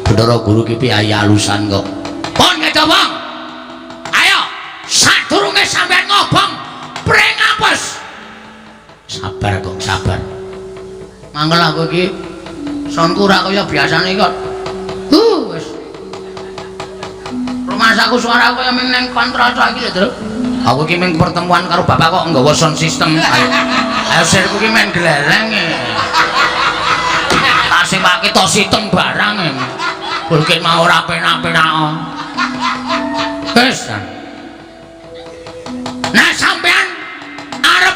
Bathara Guru ki piye alusan kok. Pon ngecobong. Ayo, sadurunge sampean ngobong Pringapus. Sabar kok, sabar. Mangkel aku iki. Sonku ora kaya biasane kok. Wis. Rumasaku suaraku kaya ming ning kontrol tok iki lho, Tru. Aku iki ming pertemuan karo bapak kok nggawa sound system. Ayo. Ayo sirku ki men gleleng. Tak sewake to sitem barang. Bulkit mau ora penak-penak. Wis. Nah sampean arep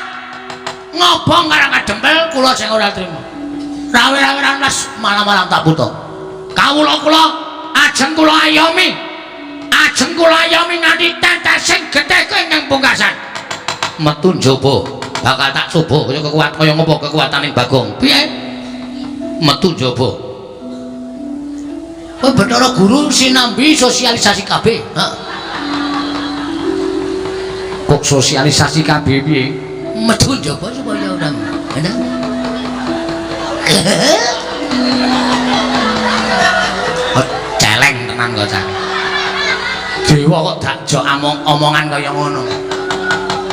ngobong Karang Kadempel kula sing ora trima. Rawe-rawe las malam-malam tak buta. Kawula kula ajeng kula ayomi. Ajeng kula ayomi nganti tetesing getih ingkang pungkasan. Metu njaba bakal tak coba kaya kekuat kaya ngopo kekuatane Bagong. Piye? Metu njaba. Kowe Bathara Guru sinambi sosialisasi KB. Heeh. Kok sosialisasi KB piye? Metu njaba supaya ora. Celeng tenan kok cah. Dewa kok dakjok omongan kaya ngono.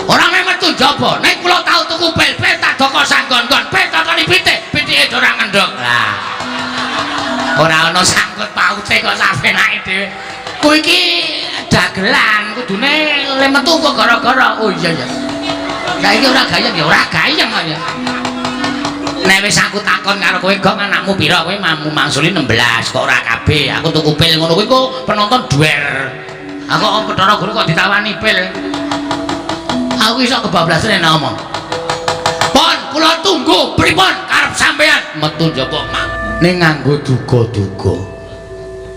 Ora meh metu njaba, nek kula tau tuku pel-pel tak doko sanggon-gon, pel totoni pitik, pitike ora ngendhog. Lah. Ora ana sangkut paute kok sapenake dhewe. Kuwi iki dagelan, kudune le metu kok gara-gara. Oh iya iya. Saiki ora gayeng ya, ora gayeng kok ya. Nek wis aku takon karo kowe, Gong, anakmu pira? Kowe mamu mangsuli 16, kok ora kabeh. Aku tuku pil ngono kuwi kok penonton duwer. Aku kok Bathara Guru kok ditawani pil. Aku iso kebablasan nek ngomong. Pon, kula tunggu pripun karep sampean metu njaba mak. Ning nganggo duga-duga.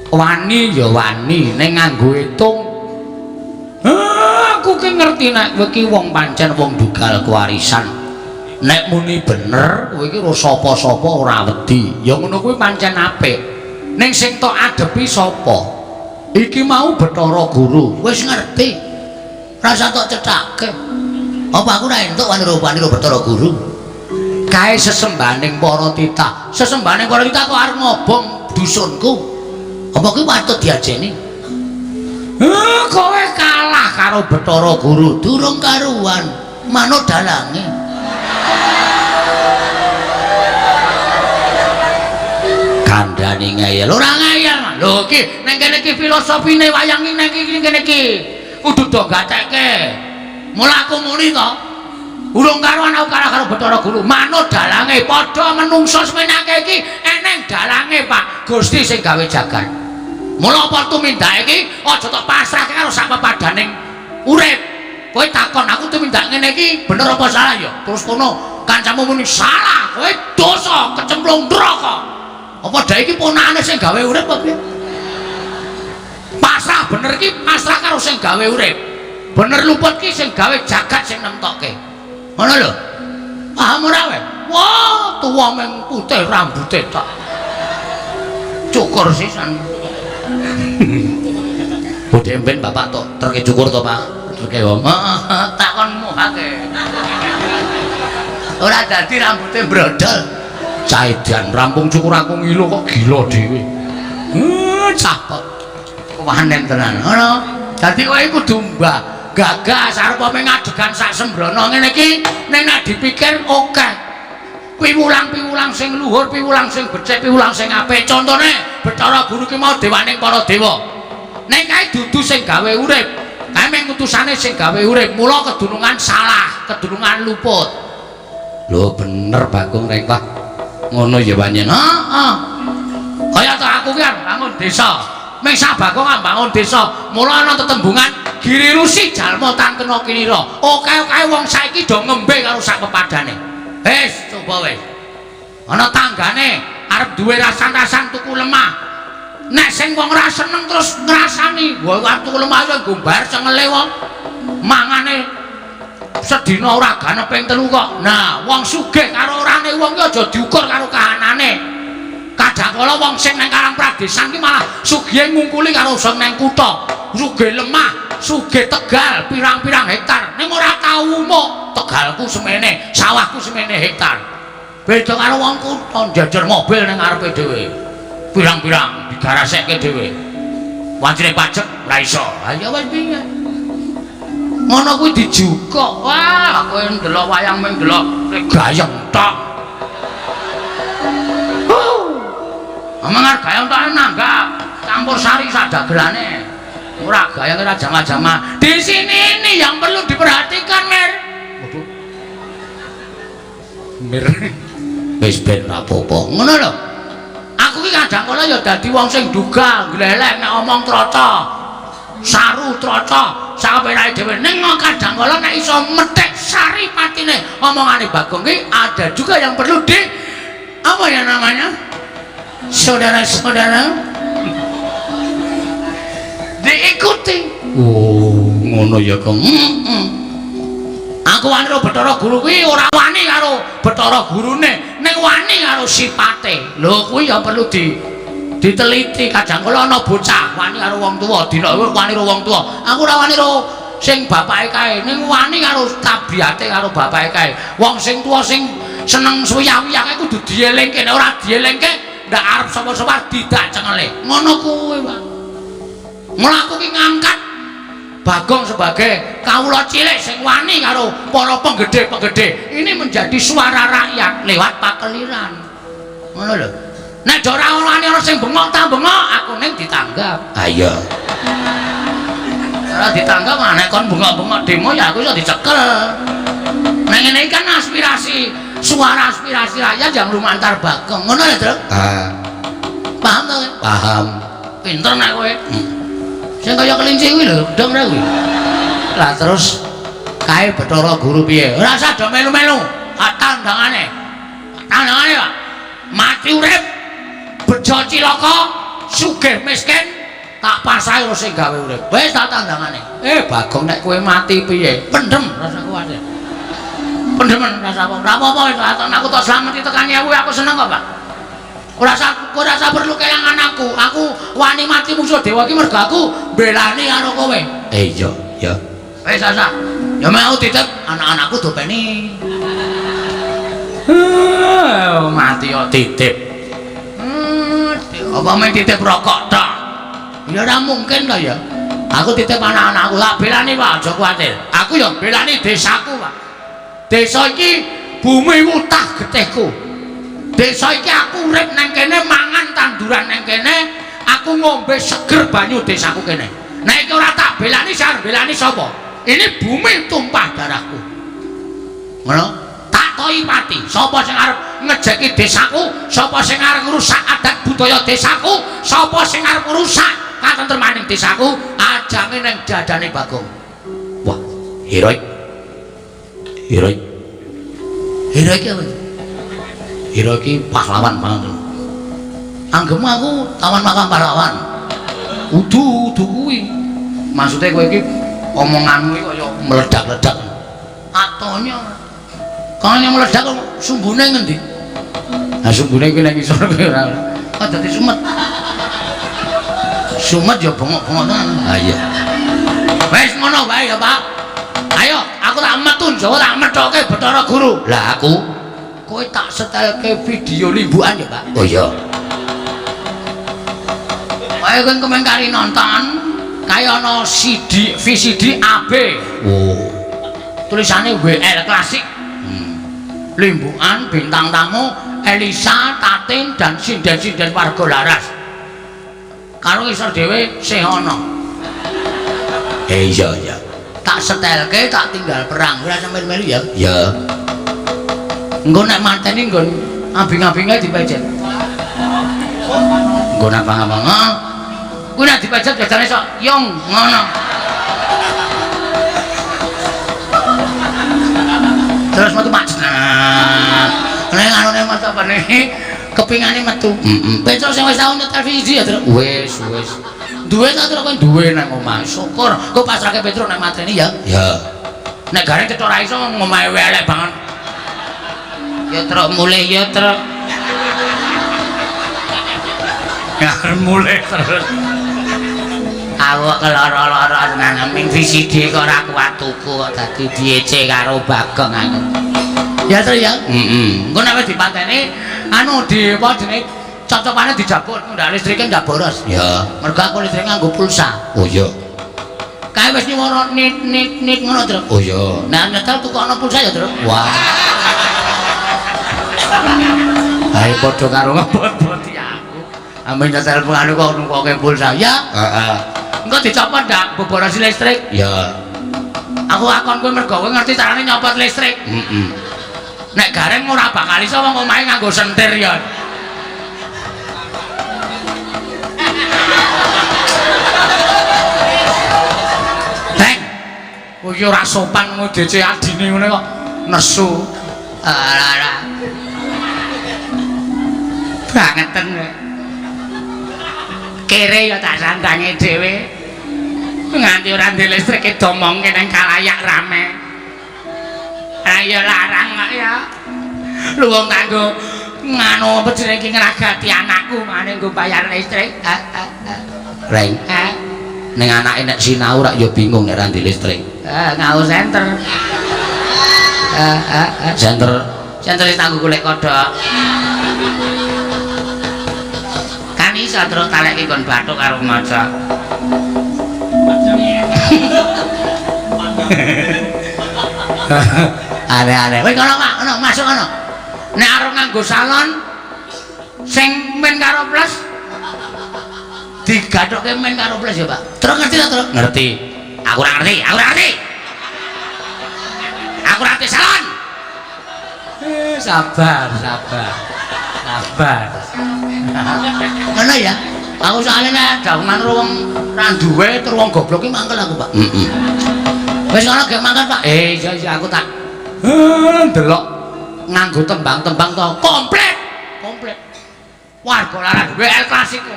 Wani ya wani, ning nganggo hitung. Aku ki ngerti nek kowe ki wong pancen wong dugal kewarisan. Nek muni bener, kowe iki ora sapa-sapa ora wedi. Ya ngono kuwi pancen apik. Ning sing tok adepi sapa? Iki mau Bathara Guru. Wis ngerti. Rasa tok cethake. Apa aku ora entuk wani-wani Bathara Guru? Kae sesembahaning para titah. Sesembahaning para titah kok arep ngobong dusunku. Apa kuwi patut diajeni? Kowe kalah karo Bathara Guru, durung karuan. Manut dalange. Kandhane ngeyel, ora ngeyel. Lho iki ning kene iki filosofine wayang iki ning iki kene iki. Kudu do gatekke. Mula aku muni to. Urung karuan aku kalah karo Bathara Guru. Manut dalange padha menungso semenake iki eneng dalange, Pak. Gusti sing gawe jagat. Mula apa tumindake iki aja tok pasrahke karo sak pepadaning urip. Kowe takon aku tumindak ngene iki bener apa salah ya? Terus kono kancamu muni salah, kowe dosa kecemplung neraka. Apa dhek iki ponakane sing gawe urip apa piye? Pasrah bener iki pasrah karo sing gawe urip. Bener luput ki sing gawe jagat sing nemtokke. Ngono lho. Paham ora kowe? Wah, tuwa meng putih rambute tok. Cukur sisan. Bodhe mben bapak tok terke cukur to, Pak? Terke wong. Heeh, takon muhake. Ora dadi rambute brodol. Caidan rampung cukur aku ngilu kok gila dhewe. Cah kok kewanen tenan. Ngono. Dadi kowe kudu mbah gagas arep ngadegan sak sembrono ngene iki ning nek dipikir akeh. Piwulang-piwulang sing luhur, piwulang sing becik, piwulang sing apik. Contone Bathara Guru ki mau dewaning para dewa. Ning kae dudu sing gawe urip. Kae mung utusane sing gawe urip. Mula kedunungan salah, kedunungan luput. Lho bener Bagong Rengkah. Ngono ya pancen. Heeh. Kaya to aku ki arep bangun desa. Ming sak Bagong bangun desa. Mula ana tetembungan Giri Rusi jalma tantena kinira. Oke-oke wong saiki do ngembe karo sak pepadane. Wis coba wis. Ana tanggane arep duwe rasan-rasan tuku lemah. Nek sing wong ora seneng terus ngrasani, wah arep tuku lemah iso nggo bayar cengele wong. Mangane sedina ora ganep ping 3 kok. Nah, wong sugih karo orane wong ki aja diukur karo kahanane. Kadang kala wong sing nang Karang Pradesan ki malah sugihe ngungkuli karo sing nang kutha. Sugih lemah, sugih tegal pirang-pirang hektar. Ning ora tau umuk. Tegalku semene, sawahku semene hektar. Beda karo wong kutha njejer mobil ning ngarepe dhewe. Pirang-pirang digarasekke dhewe. Wancine pajek ora iso. Ha ya wis piye? Ngono kuwi dijukuk. Wah, kowe ndelok wayang mung ndelok gayeng tok. Omong gayeng tok nanggap campur sari sak dagelane. Ora gayeng ora jama-jama. Di sini ini yang perlu diperhatikan, Mir. Waduh. Mir. Wis ben ra apa-apa. Ngono lho. Aku ki kadang kala ya dadi wong sing duga, gleleng nek omong troco. Saru troco, sapenake dhewe. Ning kadang kala nek iso methik sari patine omongane Bagong ki ada juga yang perlu di apa ya namanya? Saudara-saudara diikuti. Oh, ngono ya, Kong. Aku wani karo Bathara Guru kuwi ora wani karo Bathara Gurune, ning wani karo sipate. Lho kuwi ya perlu diteliti. Kadang kala ana bocah wani karo wong tuwa, dina wani karo wong tuwa. Aku ora wani karo sing bapake kae, ning wani karo tabiate karo bapake kae. Wong sing tuwa sing seneng suwiyah-wiyah kae kudu dielingke, nek ora dielingke ndak arep sapa-sapa didak cengele. Ngono kuwi, Pak. Mula aku ki ngangkat Bagong sebagai kawula cilik sing wani karo para penggede-penggede. Ini menjadi suara rakyat lewat pakeliran. Ngono lho. Nek ora ana sing bengok ta bengok, aku ning ditanggap. Ha iya. Ora ditanggap nek kon bengok-bengok demo ya aku iso dicekel. Nek ngene iki kan aspirasi, suara aspirasi rakyat yang lumantar Bagong. Ngono ya, Truk? Ah. Paham to kowe? Paham. Pinter nek kowe. Sing kaya kelinci kuwi lho, dong ra kuwi. Lah terus kae Bathara Guru piye? Ora usah do melu-melu. Tandangane. Tandangane, Pak. Mati urip, bejo cilaka, sugih miskin, tak pasrahi sing gawe urip. Wis tak tandangane. Bagong nek kowe mati piye? Pendem rasa kuwatir. Pendemen rasa apa? Ora apa-apa wis aku tak slameti tekan 1000 aku seneng kok, Pak. Ora usah perlu kelangan aku. Aku wani mati musuh dewa iki mergo aku mbelani karo kowe. Iya, ya. Wis usah. Ya mau titip anak-anakku dopeni. Mati kok titip. Apa mung titip rokok tok? Ya ora mungkin to ya. Aku titip anak-anakku tak belani, Pak, aja kuwatir. Aku ya belani desaku, Pak. Desa iki bumi wutah getihku. Desa iki aku urip nang kene, mangan tanduran nang kene, aku ngombe seger banyu desaku kene. Nek iki ora tak belani, sing arep belani sapa? Ini bumi tumpah darahku. Ngono? Tak toi pati. Sapa sing arep ngejeki desaku, sapa sing arep ngrusak adat budaya desaku, sapa sing arep ngrusak katentremaning desaku, ajange nang dadane Bagong. Wah, heroik. Heroik. Heroik apa? Heroik iki pahlawan banget. Anggemu aku tawan makam pahlawan. Udu kuwi. Maksude kowe iki omonganmu iki kaya meledak-ledak. Atonya. Kaya meledak kok sumbune ngendi? Lah sumbune kuwi nang isor kuwi ora. Kok dadi sumet. Sumet ya bengok-bengok tenan. Ha iya. Wis ngono wae ya, Pak. Ayo, aku tak metu Jawa tak methoke Bathara Guru. Lah aku kowe tak setelke video limbukan ya, Pak. Oh iya. Ayo kowe kemen kari nonton kaya ana CD VCD AB. Oh. Tulisane WL Klasik. Limbukan bintang tamu Elisa, Tatin dan sinden-sinden warga Laras. Karo isor dhewe sih ana. Iya iya. Tak setelke tak tinggal perang. Ora sampe melu ya. Ya. Engko nek mateni nggon abing-abinge dipejet. Nggon abang-abang. Heeh. Kuwi nek dipejet biasane sok yong ngono. Terus metu Pak. Nek anune metu apa nih? Kepingane metu. Heeh. Petro sing wis tau nyetel VCD ya, Truk. Wis, wis. Duwe ta Truk kowe duwe nang omah. Syukur. Kok pasrahke Petro nek mateni ya. Ya. Nek gareng cetha ora iso ngomahe elek banget. Ya Truk mulih ya Truk. Ya mulih terus. Aku keloro-loro nang VCD kok ora kuat tuku kok dadi diece karo Bagong aku. Ya Truk ya. Heeh. Engko nek wis dipateni anu di apa jenenge cocokane dijabut ndak listrike ndak boros. Ya. Mergo aku listrike nganggo pulsa. Oh iya. Kae wis nyuwara nit nit nit ngono, Truk. Oh iya. Nah nyetel tukokno pulsa ya, Truk. Wah. Ae padha karo ngebot-boti aku. Amben nyetel anu kok nukoke pulsa. Ya. Heeh. Engko dicopot ndak boborosi listrik. Ya. Aku akon kowe mergo kowe ngerti carane nyopot listrik. Heeh. Nek gareng ora bakal iso wong omahe nganggo sentir ya. Teng. Kowe iki ora sopan ngudece adine ngene kok nesu. Ora ora. Bangeten. Kere ya tak sandange dhewe. Nganti ora ndek listrike domongke nang kalayak rame. Ayo larang kok ya. Lu wong kanggo nganu apa jenenge iki ngragati anakku mane nggo bayar listrik. Reng. Ning anake nek sinau rak ya bingung nek ra ndek listrik. Ngau senter. Senter senter wis tanggo golek kodhok. Kan iso terus taleke nggon bathuk karo maca. Aneh-aneh. Wis kono Pak, kono masuk kono. Nek arep nganggo salon Sing men karo plus digathokke men karo plus ya, Pak. Terus ngerti ta, Truk? Ngerti. Aku ora ngerti, aku ora ngerti. Aku ora ngerti salon. Sabar, sabar. Sabar. Ngono ya. Aku soalnya nek daungan karo wong ra duwe terus wong goblok ki mangkel aku, Pak. Heeh. Wis ngono gek mangkat, Pak. Iya iya aku tak ndelok nganggo tembang-tembang to komplit. Komplit. Warga lara duwe El Clasico.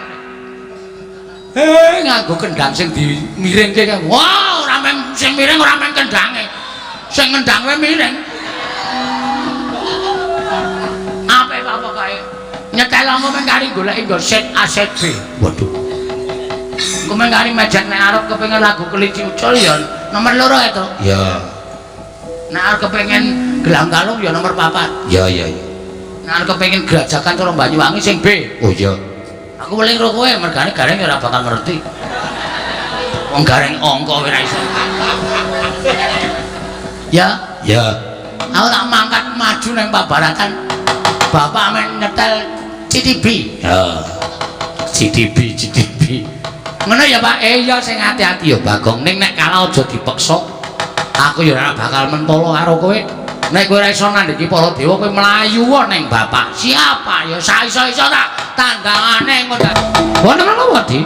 Nganggo kendang sing dimiringke kae. Wah, ora meng sing miring ora meng kendange. Sing ngendang wae miring. Apik Pak pokoke. Nyetel angko meng kari goleki nggo set A set B. Waduh. Engko meng kari mejet nek arep kepengin lagu Kelinci Ucul ya nomor 2 itu. Ya. Nek arep kepengin Gelang Kalung ya nomor 4. Ya ya ya. Nek arep kepengin Grajagan cara Banyuwangi sing B. Oh iya. Aku weling karo kowe mergane gareng ya ora bakal ngerti. Wong gareng angka kowe ora iso. Ya, Ya. aku tak mangkat maju nang Pabaratan. Bapak men nyetel CTB. Ya. CTB CTB. Ngono ya, Pak? Iya sing ati-ati ya Bagong. Ning nek kalah aja dipeksa. Aku ya ora bakal mentolo karo kowe. Nek kowe ora iso nandhiki para dewa kowe mlayu ning bapak. Siapa ya saiso-iso tak tandangane ngono. Wonten menapa, Dik?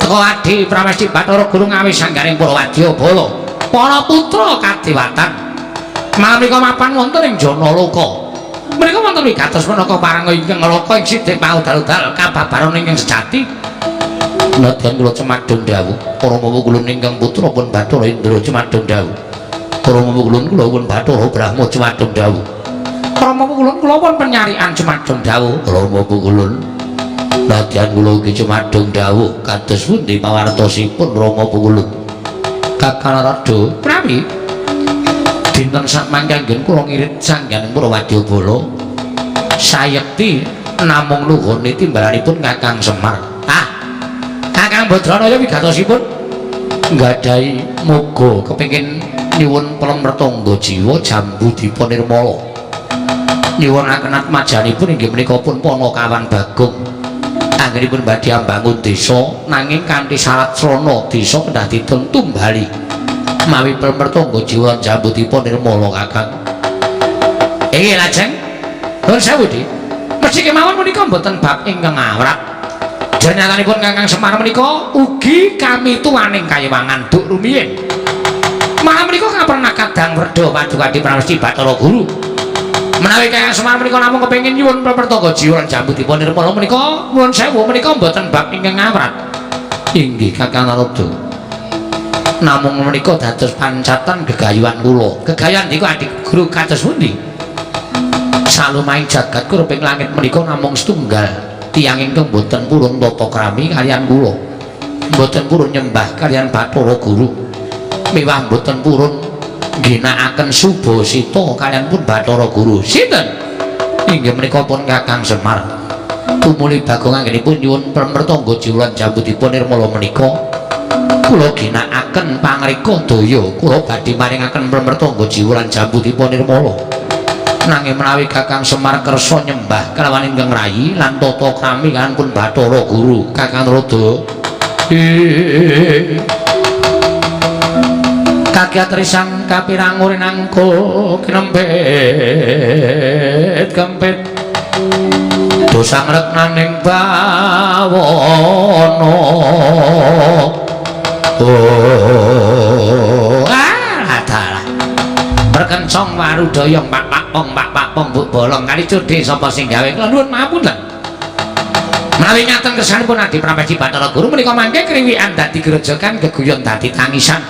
Teko Adi Pramesti Bathara Guru ngawis sanggaring para wadyabala. Para putra kadewatan. Malam menika mapan wonten ing Janaloka. Menika wonten wigatos menaka parang ingkang loka ing sidik paudal-udal kababaran ingkang sejati. Nadyan kula cemadung dawuh, para kula ingkang putra pun Bathara Indra cemadung dawuh. Para kula kula pun Bathara Brahma cemadung dawuh. Para kula kula pun penyarian cemadung dawuh. Rama kula nadyan kula ugi cemadung dawuh kados pundi pawartosipun Rama kula. Kakang Narada, Prawi dinten sakmangke anggen kula ngirit sangganing para wadyabala sayekti namung nuhoni timbalanipun Kakang Semar. Ah. Kakang Badranaya wigatosipun nggadahi moga kepengin nyuwun pelem retangga jiwa jambu dipa nirmala. Nyuwunaken atmajanipun inggih menika pun Panakawan Bagong. Anggenipun badhe ambangun desa nanging kanthi syarat srana desa kedah dipun tumbali. Mawi pelem retangga jiwa jambu dipa nirmala Kakang. Inggih lajeng. Nuwun sewu, Dik. Mesti kemawon menika mboten bab ingkang awrat. Janyatanipun Kakang Semar menika ugi kami tuwaning kayiwangan duk rumiyin. Malah menika kaperna kadang werda Paduka Adi Pramesti Bathara Guru. Menawi Kakang Semar menika namung kepengin nyuwun pertangga jiwa lan jambu dipun nirmala menika nuwun sewu menika mboten bab ingkang awrat. Inggih Kakang Narada. Namung menika dados pancatan gegayuhan kula. Gegayuhan niku Adi Guru kados pundi? Salumahing jagat kureping langit menika namung setunggal tiyang ingkang boten purun tata krami kaliyan kula. Mboten purun nyembah kaliyan Bathara Guru. Miwah mboten purun ngginakaken subasita kaliyan pun Bathara Guru. Sinten? Inggih menika pun Kakang Semar. Tumuli Bagong anggenipun nyuwun pertangga jiwa lan jambutipun nirmala menika kula ginakaken pangreka daya kula badhe maringaken pertangga jiwa lan jambutipun nirmala. Nanging menawi Kakang Semar kersa nyembah kelawan ingkang rayi lan tata krami kaliyan pun Bathara Guru Kakang Narada. Kagiat risang kapirang urinangko kinempit kempit dosang reknaning bawana. Oh, ah, dalah. Berkencong warudaya pak pak pong pak pak pong buk bolong kali cudhe sapa sing gawe. Kula nuwun mapunten. Menawi ngaten kersanipun Adi Pramesti Bathara Guru menika mangke kriwikan dadi grojogan geguyon dadi tangisan.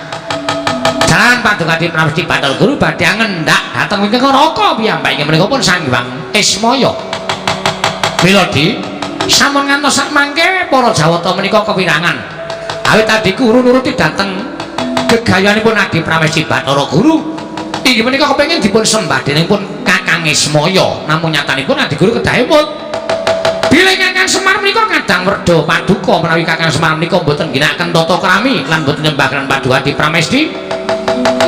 Jalan Paduka Adi Pramesti Bathara Guru badhe ngendak dhateng wingking neraka piyambak inggih menika pun Sang Hyang Ismaya. Mila Di sampun ngantos sak mangke para Jawata menika kewirangan. Awit Adi Guru nuruti dhateng gegayanipun Adi Pramesti Bathara Guru inggih menika kepengin dipun sembah dening pun Kakang Ismaya. Namung nyatanipun Adi Guru kedah emut. Bilih Kakang Semar menika kadang werda paduka menawi Kakang Semar menika mboten ngginakaken tata krami lan mboten nyembah lan Paduka Adi Pramesti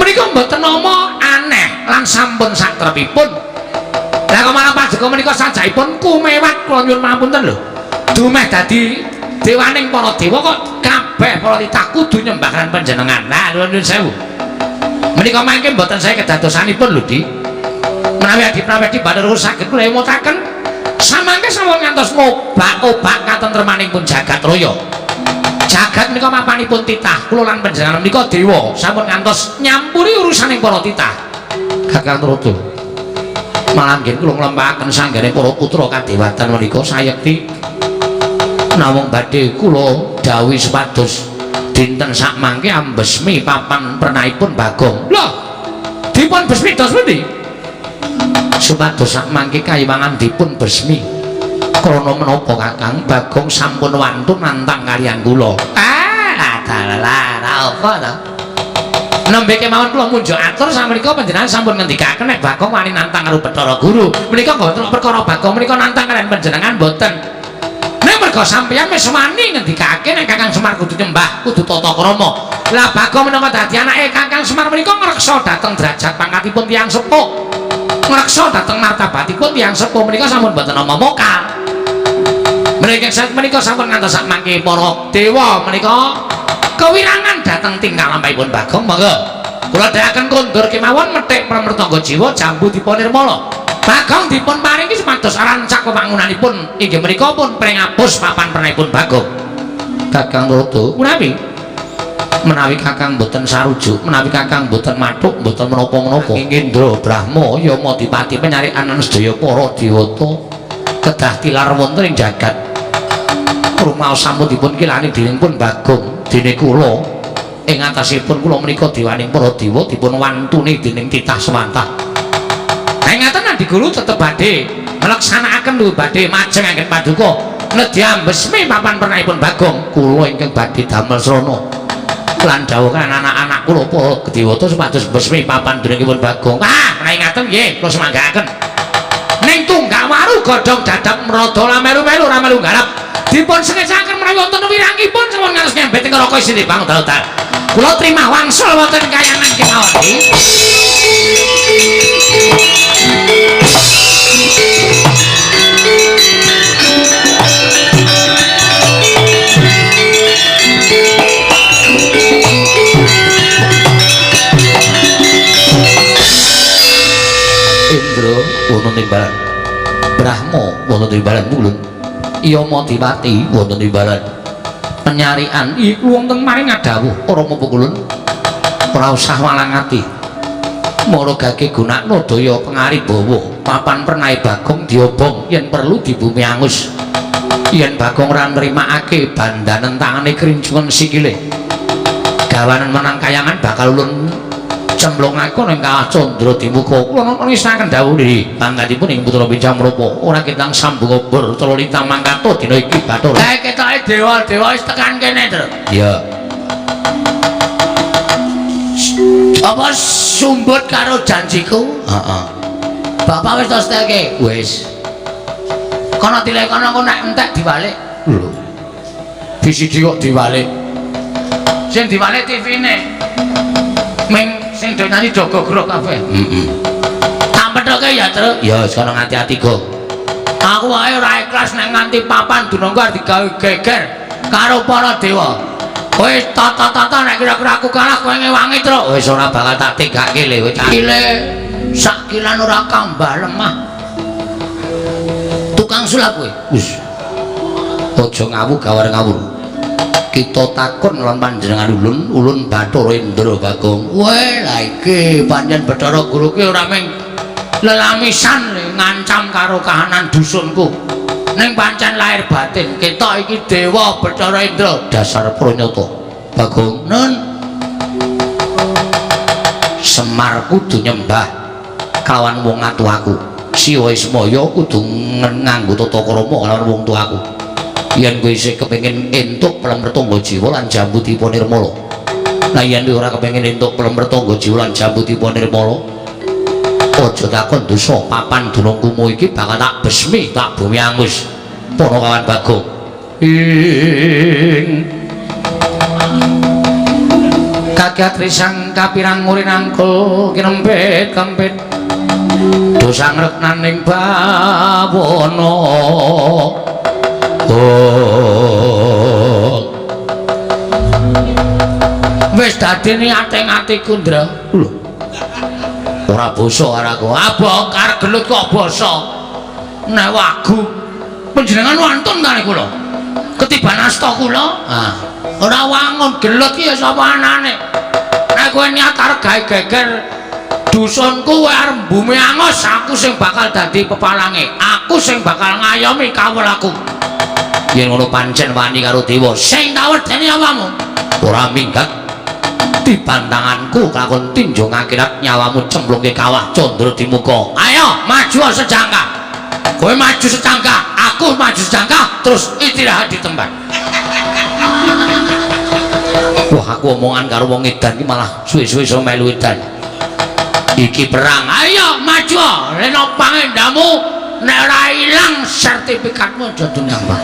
menika mboten nama aneh lan sampun satrepipun. Lah kok malah Paduka menika sajaipun kumewat kula nyuwun pangapunten lho. Dumeh dadi dewaning para dewa kok kabeh para titah kudu nyembah lan panjenengan. Nah, nuwun sewu. Menika mangke mboten saya kedadosanipun lho, Dik. Menawi Adi Prawedi Bathara saged kula emutaken samangke sampun ngantos ngobak-obak katentremaning pun jagat raya. Jagat menika mapanipun titah kula lan panjenengan menika dewa sampun ngantos nyampuri urusaning para titah. Kakang Trada. Malah nggih kula nglempahaken sanggane para putra kadewatan menika sayekti namung badhe kula dawuhi supados dinten sakmangke ambesmi papan pernahipun Bagong. Lho, dipun besmi dos pundi? Supados sakmangke kayiwangan dipun besmi. Krana menapa Kakang Bagong sampun wantun nantang kaliyan kula. Ah, dalah ra apa ta? Nembe kemawon kula munjuk atur samenika panjenengan sampun ngendikaken nek Bagong wani nantang karo Bathara Guru. Menika mboten perkara Bagong menika nantang kaliyan panjenengan mboten. Nek merga sampeyan wis wani ngendikake nek Kakang Semar kudu nyembah, kudu tata krama. Lah Bagong minangka dadi anake Kakang Semar menika ngreksa dhateng derajat pangkatipun tiyang sepuh. Ngreksa dhateng martabatipun tiyang sepuh menika sampun mboten nama mokal. Menika menika sampun ngantos sakmangke para dewa menika kewirangan dhateng tingkah lampahipun Bagong. Monggo kula dherekaken kondur kemawon methik pramertangga jiwa jambu dipa nirmala. Bagong dipun paringi supados rancak wewangunanipun inggih menika pun pringapus papan pernahipun Bagong. Kakang Trada, menawi menawi Kakang mboten sarujuk, menawi Kakang mboten mathuk, mboten menapa-menapa. Indra Brahma Yama Dipati penyarikan sedaya para dewata kedah tilar wonten ing jagat. Rumaos sampun dipun kilani dening pun Bagong dene kula ing atasipun kula menika dewaning para dewa dipun wantuni dening titah sewantah. Nah ngaten Adi Guru tetep badhe nglaksanakaken lho badhe majeng anggen paduka nedhi ambesmi papan pernahipun Bagong. Kula ingkang badhe damel srana lan dawuh anak-anak kula para dewata supados besmi papan dunungipun Bagong. Ah, menawi ngaten nggih kula semanggaaken. Ning tunggak waru godhong dadap mrada la melu-melu ora melu garap. Dipun sengecaken menawi wonten wirangipun sampun ngantos nyambet ing neraka isine bang dal-dal. Kula trimah wangsul wonten kayangan kemawon. Indra wonten timbalan, Brahma wonten timbalan ulun, Yama Dipati wonten timbalan penyarian iku wonten maring ngadhawuh Rama Pukulun ora usah walang ati maragake gunakno daya pengaribawa papan pernahe Bagong diobong yen perlu dibumi angus yen Bagong ora nrimakake bandanen tangane krincungan sikile gawanen menang kayangan bakal ulun cemplungake ning kawah candra dimuka. Kula ngisaken dawuh nggih pangkatipun ing putra bincang menapa ora ketang sambung obor cala lintang mangkato dina iki Bathara. Lah ketoke dewa-dewa wis tekan kene, Tru. Iya. Apa sumbut karo janjiku? Heeh. Bapak wis tos telke? Wis. Kono dilekono engko nek entek diwalik. Lho. VCD kok diwalik? Sing diwalik TV-ne. Ming sing do nyanyi do gogrok kabeh. Heeh. Tak pethoke ya, Tru. Ya wis kono ngati-ati, Go. Aku wae ora ikhlas nek nganti papan dunungku arep digawe geger karo para dewa. Wis tata-tata nek kira-kira aku kalah kowe ngewangi, Tru. Wis ora bakal tak tegake le kowe. Kile sak kilan ora kambah lemah. Tukang sulap kowe. Wis. Aja ngawur gawar ngawur. Kita takon lan panjenengan ulun, ulun Bathara Indra Bagong. Weh, lah iki pancen Bathara Guru ki ora mung lelamisan ngancam karo kahanan dusunku. Ning pancen lahir batin ketok iki dewa Bathara Indra dasar pranyata. Bagong, nun Semar kudu nyembah kawan wong atuaku. Siwa Ismaya kudu nganggo tata krama kalawan wong tuaku. Yen kowe isih kepengin entuk plemretangga jiwa lan jambu dipa nirmala. Lah yen kowe ora kepengin entuk plemretangga jiwa lan jambu dipa nirmala, aja takon dosa papan dunungkumu iki bakal tak besmi, tak bumi angus. Para kawan Bagong. Ing kagiat risang kapirang ngurinangkul kinempit kempit. Dosa ngreknaning bawana. Oh. Wis dadi niate atiku, Ndra. Lho. Ora basa karo aku. Abok arep gelut kok basa. Nek wagu panjenengan wantun kali kula. Ketiban asta kula. Ah. Ora wangun gelut ki ya sapa anane. Nek kowe niat arep gawe geger dusunku kowe arep bumi angos, aku sing bakal dadi pepalange. Aku sing bakal ngayomi kawulaku. Yen ngono pancen wani karo dewa. Sing tak wedeni awamu. Ora minggat dibantanganku kakon tinjung akhirat nyawamu cemplungke kawah Candra Dimuka. Ayo maju sejangka. Kowe maju sejangka, aku maju sejangka, terus istirahat di tempat. Wah, aku omongan karo wong edan iki malah suwe-suwe iso melu edan. Iki perang. Ayo maju, reno pangendamu nek ora ilang sertifikatmu aja dunyang bang.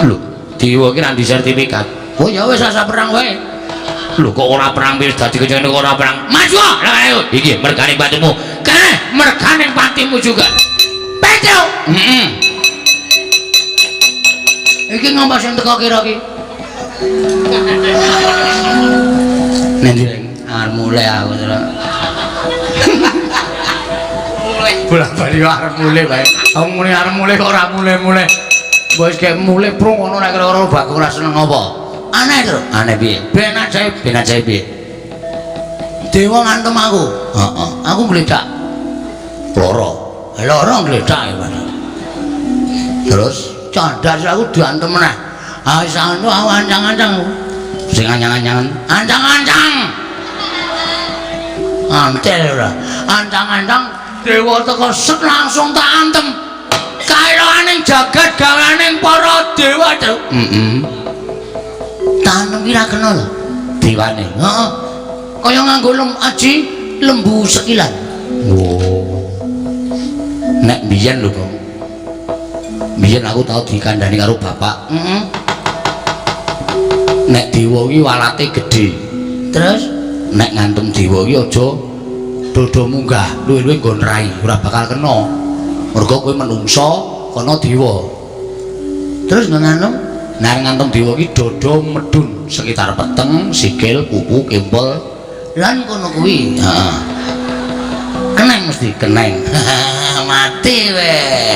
Lho, dewa iki ra ndi sertifikat. Oh ya wis asa perang wae. Lho kok ora perang wis dadi kejane kok ora perang. Maju. Lah ayo iki mergane patimu. Kene mergane patimu juga. Peco. Heeh. Iki ngomong sing teko kira iki. Nanti arep mulai aku terus. Mulai bola-bali arep mulai bae. Aku muni arep mulai kok ora mulai-mulai. Wis kek mulai prung ngono nek kira-kira Bagong ora seneng apa. Aneh to. Aneh piye? Ben ajaib, ben ajaib piye? Dewa ngantem aku. Heeh. Aku gledak. Loro. Loro gledak ya, Mas. Terus candas aku diantem meneh. Ah wis anu aku ancang-ancang. Sing ancang-ancangan, ancang-ancang. Antel ora. Ancang-ancang dewa teko set langsung tak antem. Kaeloaning jagat gawaning para dewa, Cuk. Heeh. Tanem ki ra kena lho dewane. Heeh. Kaya nganggo aji lembu sekilan. Oh. Nek biyen lho, Bang. Biyen aku tau dikandani karo bapak. Heeh. Nek dewa ki walate gedhe. Terus nek ngantem dewa ki aja dodo munggah, luwih-luwih nggon rai, ora bakal kena. Mergo kowe menungsa kono dewa. Terus ngantem, nek ngantem dewa ki dodo medun sekitar peteng, sikil, kuku, kempol lan kono kuwi. Heeh. Keneng mesti, keneng. Mati weh.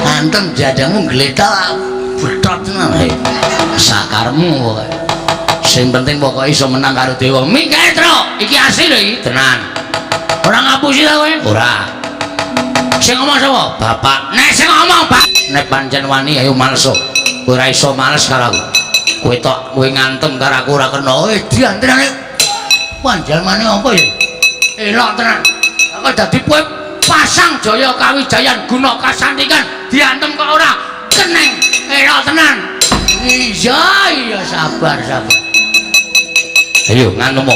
Ngantem jadamu gletak betot tenan. Sakarmu pokoke. Sing penting pokoke iso menang karo dewa. Minggae, Tru. Iki asli lho iki, tenan. Ora ngapusi ta kowe? Ora. Sing ngomong sapa? Bapak. Nek sing ngomong, Pak. Nek pancen wani ayo males. Kowe ora iso males karo aku. Kowe tok kowe ngantem karo aku ora kena. Eh diantrane. Panjalmane apa ya? Elok tenan. Aku dadi kowe pasang Jaya Kawijayan guna kasantikan diantem kok ora keneng. Elok tenan. Iya, iya sabar, sabar. Ayo ngantem.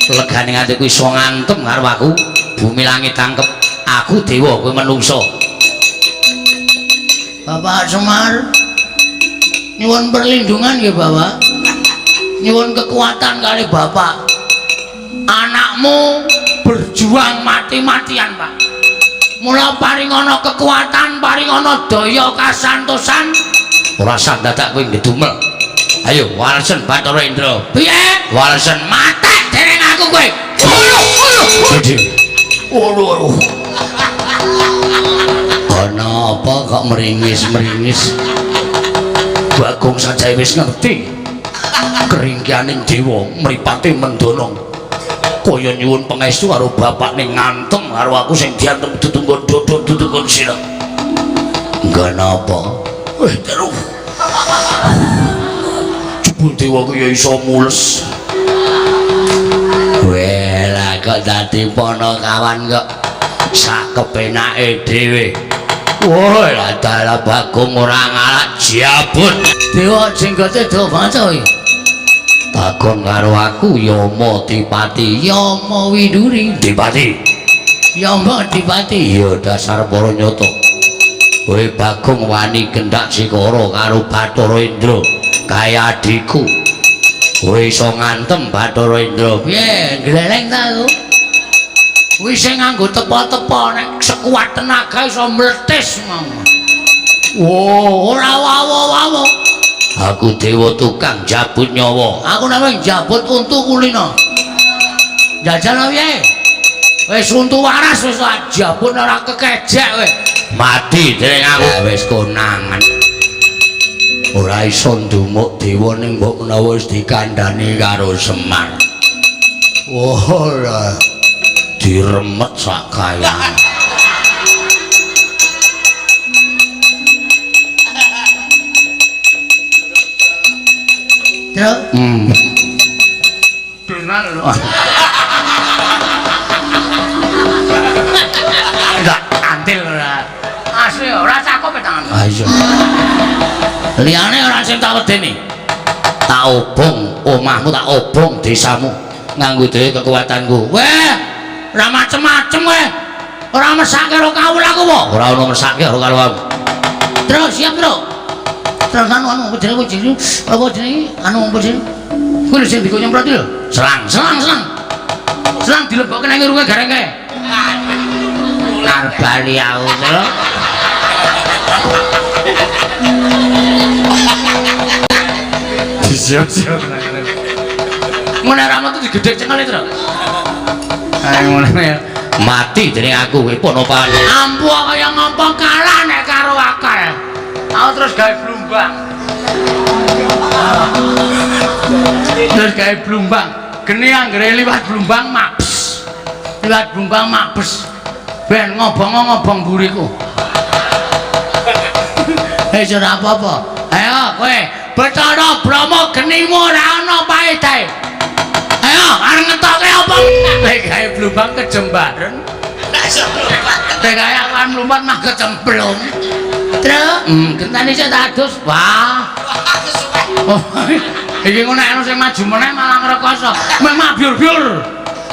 Legane atiku iso ngantem karo aku. Bumi langit tangkep. Aku dewa kowe menungso. Bapak Semar nyuwun perlindungan nggih Bapak. Nyuwun kekuatan kali Bapak. Anakmu berjuang mati-matian, Pak. Mula paringana kekuatan, paringana daya kasantosan. Ora sah dadak kowe ngedumel. Ayo walesen Bathara Indra. Piye? Walesen matek dereng aku kowe. Waduh. Waduh. Ana apa kok meringis-meringis? Bagong saja wis ngerti. Keringkianing dewa mripate mendono. Kaya nyuwun pangestu karo bapakne ngantem karo aku sing diantem ditunggon dodon ditunggon sira. Enggak napa. Terus. Jebul dewa ku ya iso mules. Weh, lah kok dadi ponokawan kok sak kepenake dhewe. Wah, lah dalah Bagong ora ngalak jabut. Dewa jenggote dawa banget to iki. Takon karo aku Yama Dipati, Yama Widuri Dipati. Yama Dipati, ya dasar para nyata. Kowe Bagong wani gendak sikara karo Bathara Indra kaya adhiku. Kowe iso ngantem Bathara Indra. Piye, gleleng ta aku? Kuwi sing nganggo tepo-tepo nek sekuat tenaga iso mletis mau. Wo, ora wawo-wawo. Aku dewa tukang jabut nyawa. Aku namung jabut untu kulino. Jajal piye? Wis untu waras wis jabut ora kekejek kowe. Mati dening aku. Wis konangan. Ora iso ndumuk dewa ning mbok menawa wis dikandhani karo Semar. Ora diremet sak kayang. Terus? Benar lho. Enggak antil ora. Asli ora cakep tangan. Ha iya. Liyane ora sing tak wedeni. Tak obong omahmu, tak obong desamu nganggo dhewe kekuatanku. Weh, ora macem-macem kowe. Ora mesake karo kawula aku apa? Ora ono mesake karo kawulamu. Terus siap, Bro. Terus anu anu jenenge jenenge apa jenenge anu apa jenenge? Kuwi sing dikon nyemprot iki lho. Selang, selang, selang. Selang dilebokke nang irunge gareng kae. Arep bali aku lho. Siap-siap ngono ra metu digedhek cengele to. Ayo ngono ya. Mati dening aku kowe ponopan. Ampuh kaya ngopo kalah nek karo akal. Aku terus gawe blumbang. Terus gawe blumbang. Geni anggere liwat blumbang mabes. Liwat blumbang mabes. Ben ngobong-ngobong mburiku. Wis ora apa-apa. Ayo kowe Bathara Brahma genimu ora ana paedahe. Ayo arep ngetoke apa? Nek gawe blumbang kejembaren. Nek gawe awan mlumpat mah kecemplung. Truk, gentane sik tak adus. Wah. Oh, iki ngono nek ana sing maju meneh malah ngrekoso. Meh mabyur-byur.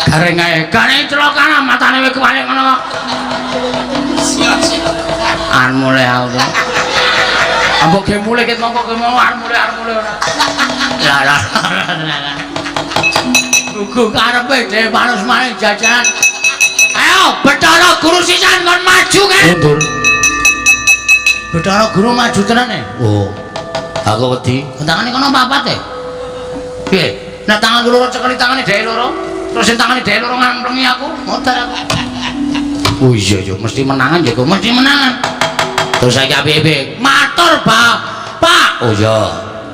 Gareng ae. Gareng celokane matane wis kewalik ngono kok. Arep mulih aku. Ambok ge mulih ket mongko ge mau arep mulih ora. Lah lah. Gugu karepe dhewe manus maning jajanan. Ayo Bathara Guru sisan kon maju kan. Mundur. Bathara Guru maju tenan e. Oh. Aku wedi. Tangane kono papat e. Piye? Nek tangan loro cekeli tangane dhek loro, terus sing tangane dhek loro ngamplengi aku, modar aku. Oh iya iya, mesti menangan ya, mesti menangan. Terus saiki apik-apik. Matur, Pak. Pak. Oh iya.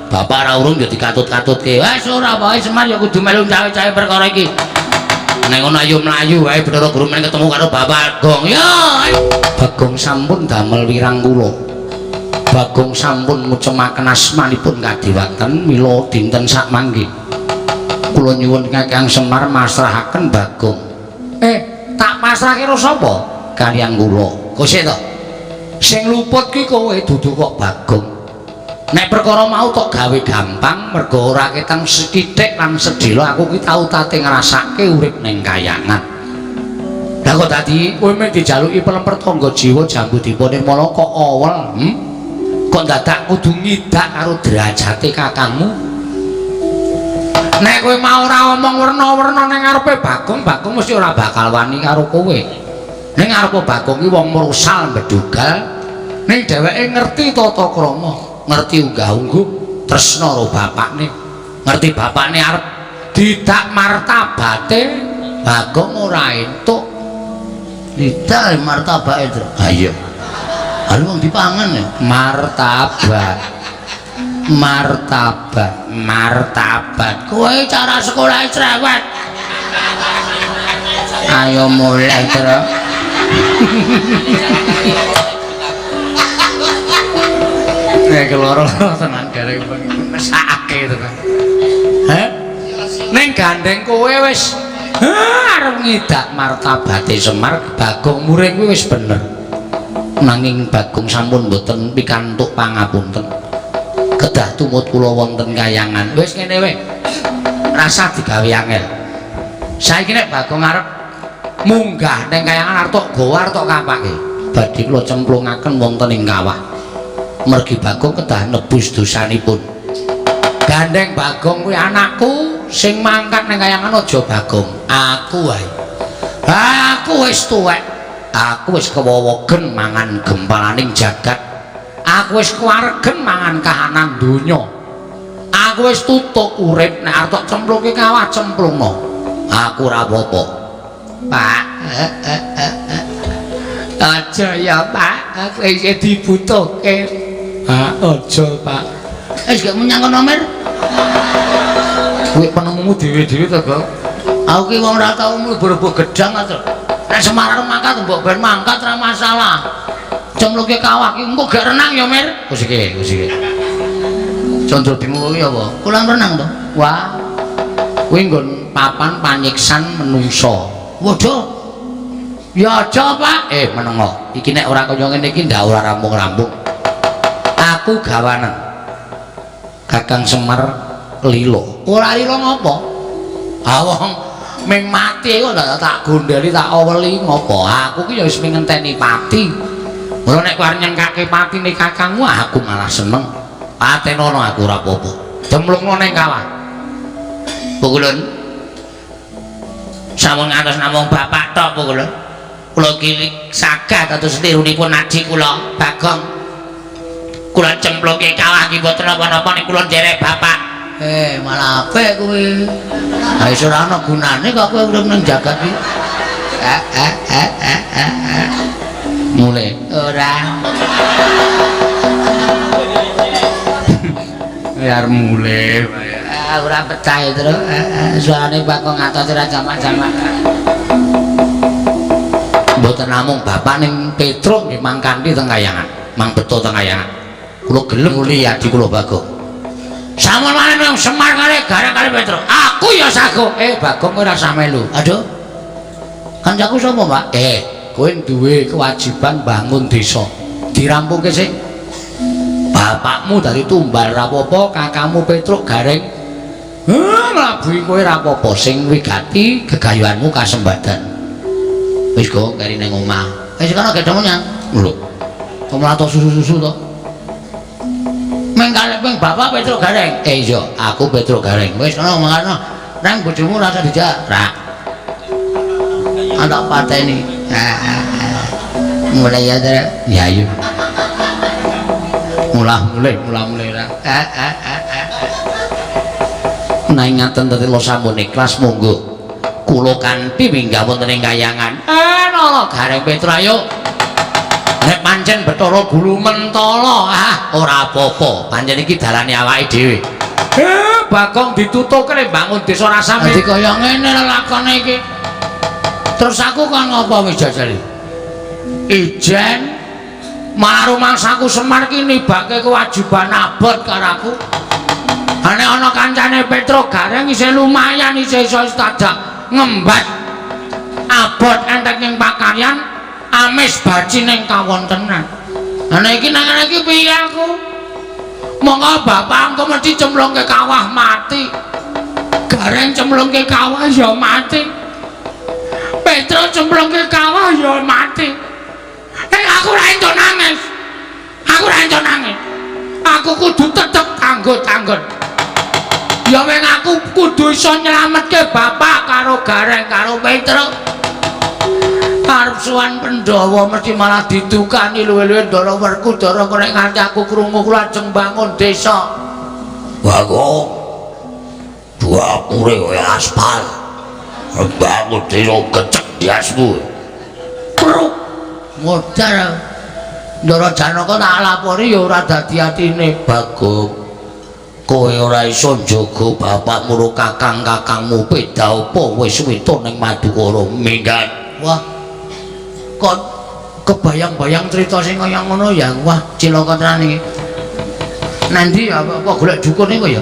Bapak ora urung ya dikatut-katutke. Wes ora wae Semar ya kudu melu cawe-cawe perkara iki. Nek ngono ayo mlayu wae Bathara Guru men ketemu karo Bapak Gong. Ya. Bagong sampun damel wirang kula. Bagong sampun ngucemaken asmanipun kadewatan mila dinten sakmangke. Kula nyuwun Kakang Semar masrahaken Bagong. Tak pasrahke karo sapa? Kaliyan kula. Kok sik to? Sing luput ki kowe dudu kok Bagong. Nek perkara mau tok gawe gampang mergo ora ketang sethithik lan sedhela aku ki tau tate ngrasake urip ning kayangan. Lah kok dadi kowe mung dijaluki pelemper tangga jiwa jambu dipa nirmala kok awel, Kok dadak kudu ngidak karo derajate kakangmu? Nek kowe mau ora omong werna-werna ning ngarepe Bagong, Bagong mesti ora bakal wani karo kowe. Ning ngarepe Bagong ki wong mrusal mbedugal, ning dheweke ngerti tata krama, ngerti unggah-ungguh, tresna karo bapakne. Ngerti bapakne arep didak martabate, Bagong ora entuk. Didak martabake, Tru. Ha iya. Halo wong dipangan ya. Martabat. Martabat, martabat. Kowe cara sekolah cerewet. Ayo mulai, Tru. Nek loro-loro tenan gareng bengi mesake tenan. Heh? Ning gandeng kowe wis arep ngidak martabate Semar, Bagong muring kuwi wis bener. Nanging Bagong sampun mboten pikantuk pangapunten. Kedah tumut kula wonten kayangan. Wis ngene wae. Rasah digawe angel. Saiki nek Bagong arep munggah ning kayangan arep tok gawa arep tok kapake. Badhe kula cemplungaken wonten ing kawah. Mergi Bagong kedah nebus dosanipun. Gandeng Bagong kuwi anakku sing mangkat ning kayangan aja Bagong, aku wae. Aku Aku wis tuwek. Aku wis kewowogen mangan gempalaning jagat. Aku wis kewaregen mangan kahanan donya. Aku wis tutuk urip nek arep tok cemplungke kawah cemplungno. Aku ora apa-apa. Pak. Aja ya, Pak. Aku isih dibutuhke. Pak, aja, Pak. Wis gak menyang kono, Mir. Kuwi penemumu dhewe-dhewe to, Bang? Aku ki wong ora tau mlebu-mlebu gedang to. Nek Semar arep mangkat mbok ben mangkat ora masalah. Cemplungke kawah ki engko gak renang ya, Mir. Wis iki, wis iki. Condro Bimo kuwi apa? Kolam renang to. Wah. Kuwi nggon papan panyiksan menungso. Waduh. Ya aja, Pak. Menengo. Iki nek ora kaya ngene iki ndak ora rampung-rampung. Aku gawanen. Kakang Semar lilo. Ora lilo ngopo? Ah wong ming mati kok tak gondeli tak aweli ngopo? Aku ki ya wis ming ngenteni pati. Mula nek kowe arep nyengkake patine kakangmu aku malah seneng. Patenono aku ora apa-apa. Cemplungno ning kawah. Pukulun. Sampun ngantos namung bapak tok Pukulun. Kula ki sagah dados lirunipun aji kula, Bagong. Kula cemplungke kawah ki mboten napa-napa nek kula nderek bapak. Malah apik kowe. Ha wis ora ana gunane kok kowe urip ning jagat iki. Mulai. Ora. Ya mulai. Ora pecah itu. Suarane Bagong ngatos ora jamak-jamak. Mboten namung bapak ning Petruk nggih mang kanthi teng kayangan, mang beto teng kayangan. Kula gelem nguli adi kula Bagong. Sampun maneh nang Semar kali Gareng kali Petruk. Aku ya sago. Bagong kowe ora usah melu. Aduh. Kancaku sapa, Pak? Kowe duwe kewajiban bangun desa. Dirampungke sik. Bapakmu dari tumbal ra apa-apa, kakangmu Petruk Gareng. Nglabuhi kowe ra apa-apa sing wigati gegayuhanmu kasembadan. Wis go keri ning omah. Wis kono gedhong nyang. Lho. Kok mlato susu-susu to? Meng kalih ping bapak Petruk Gareng. Iya, aku Petruk Gareng. Wis kono mangkano. Nang bojomu rasa dijak. Ra. Anak pateni. Mulai ya, Tera. Ya iya. Mulah mulai ra. Nah ngaten dadi lo sampun ikhlas monggo. Kula kanthi minggah wonten ing kayangan. Nala Gareng Petruk ayo. Nek pancen Bathara Guru mentala, ora apa-apa. Pancen iki dalane awake dhewe. Bagong ditutuke nek bangun desa rasane. Dadi kaya ngene lelakone iki. Terus aku kon ngopo wis jajali? Ijen malah rumangsaku Semar ki nibake kewajiban abot karo aku. Nek ana kancane Petruk Gareng isih lumayan isih iso tadak ngembat abot entek ning pakaryan amis baci ning kawontenan. Ana iki nang ngene iki piye aku? Monggo bapak engko mesti cemplungke kawah mati. Gareng cemplungke kawah ya mati. Petruk cemplungke kawah ya mati. Aku ora entuk nangis. Aku ora entuk nangis. Aku kudu tetep tanggut-tanggut. Ya weng aku kudu iso nyelametke bapak karo Gareng karo Petruk. Arep sowan Pandhawa mesti malah didukani luwe-luwe Ndara Werkudara kok nek nganti aku krungu kula ajeng bangun desa. Bagong. Dapure kaya aspal. Bangun desa gecek diasmu. Pruk. Modar. Ndara Janaka tak lapori ya ora dadi atine Bagong. Kowe ora iso njaga bapakmu karo kakang-kakangmu beda apa wis wito ning Madukara minggat. Wah. Kok kebayang-bayang cerita sing kaya ngono ya. Wah, cilaka tenan iki. Nanti ya apa golek dukun iku ya.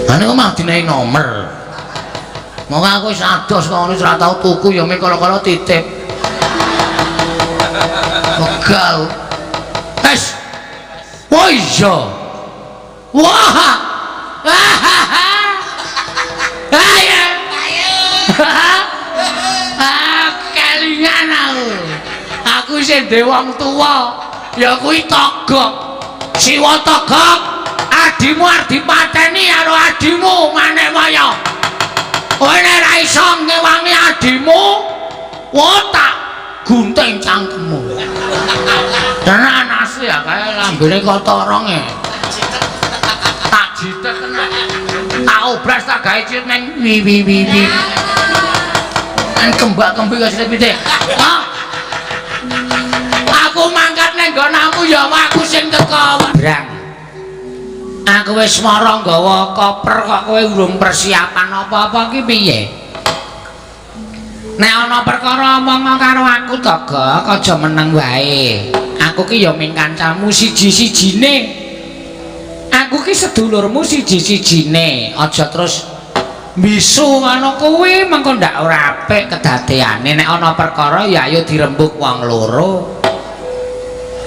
Lah niku mah dinehi nomer. Monggo aku wis ados kok ngono ora tau tuku ya mung kala-kala titip. Pegal. Wes. Oh iya. Wah. Ayo. Ah, kelingan aku. Aku isih ndek wong tuwa. Ya kuwi Togok. Siwa Togok, adimu arep dipateni karo adimu Manekwaya. Kowe nek ora iso ngewangi adimu, Wah, tak gunting cangkemmu. Tenan asli ya kae lambene kotorong e. Tak jitek tenan. Tak obras tak gawe ciut neng wi wi wi wi. Nang kembak-kembik kaya sithik pitik. Hah? Aku mangkat neng nggonamu ya aku sing teko. Brang. Aku wis mara nggawa koper kok kowe urung persiapan apa-apa ki piye? Nek ana perkara omong karo aku to, Gok, aja meneng wae. Aku ki ya ming kancamu siji-sijine. Aku ki sedulurmu siji-sijine. Aja terus mbisu ngono kuwi mengko ndak ora apik kedadeane. Nek ana perkara ya ayo dirembug wong loro.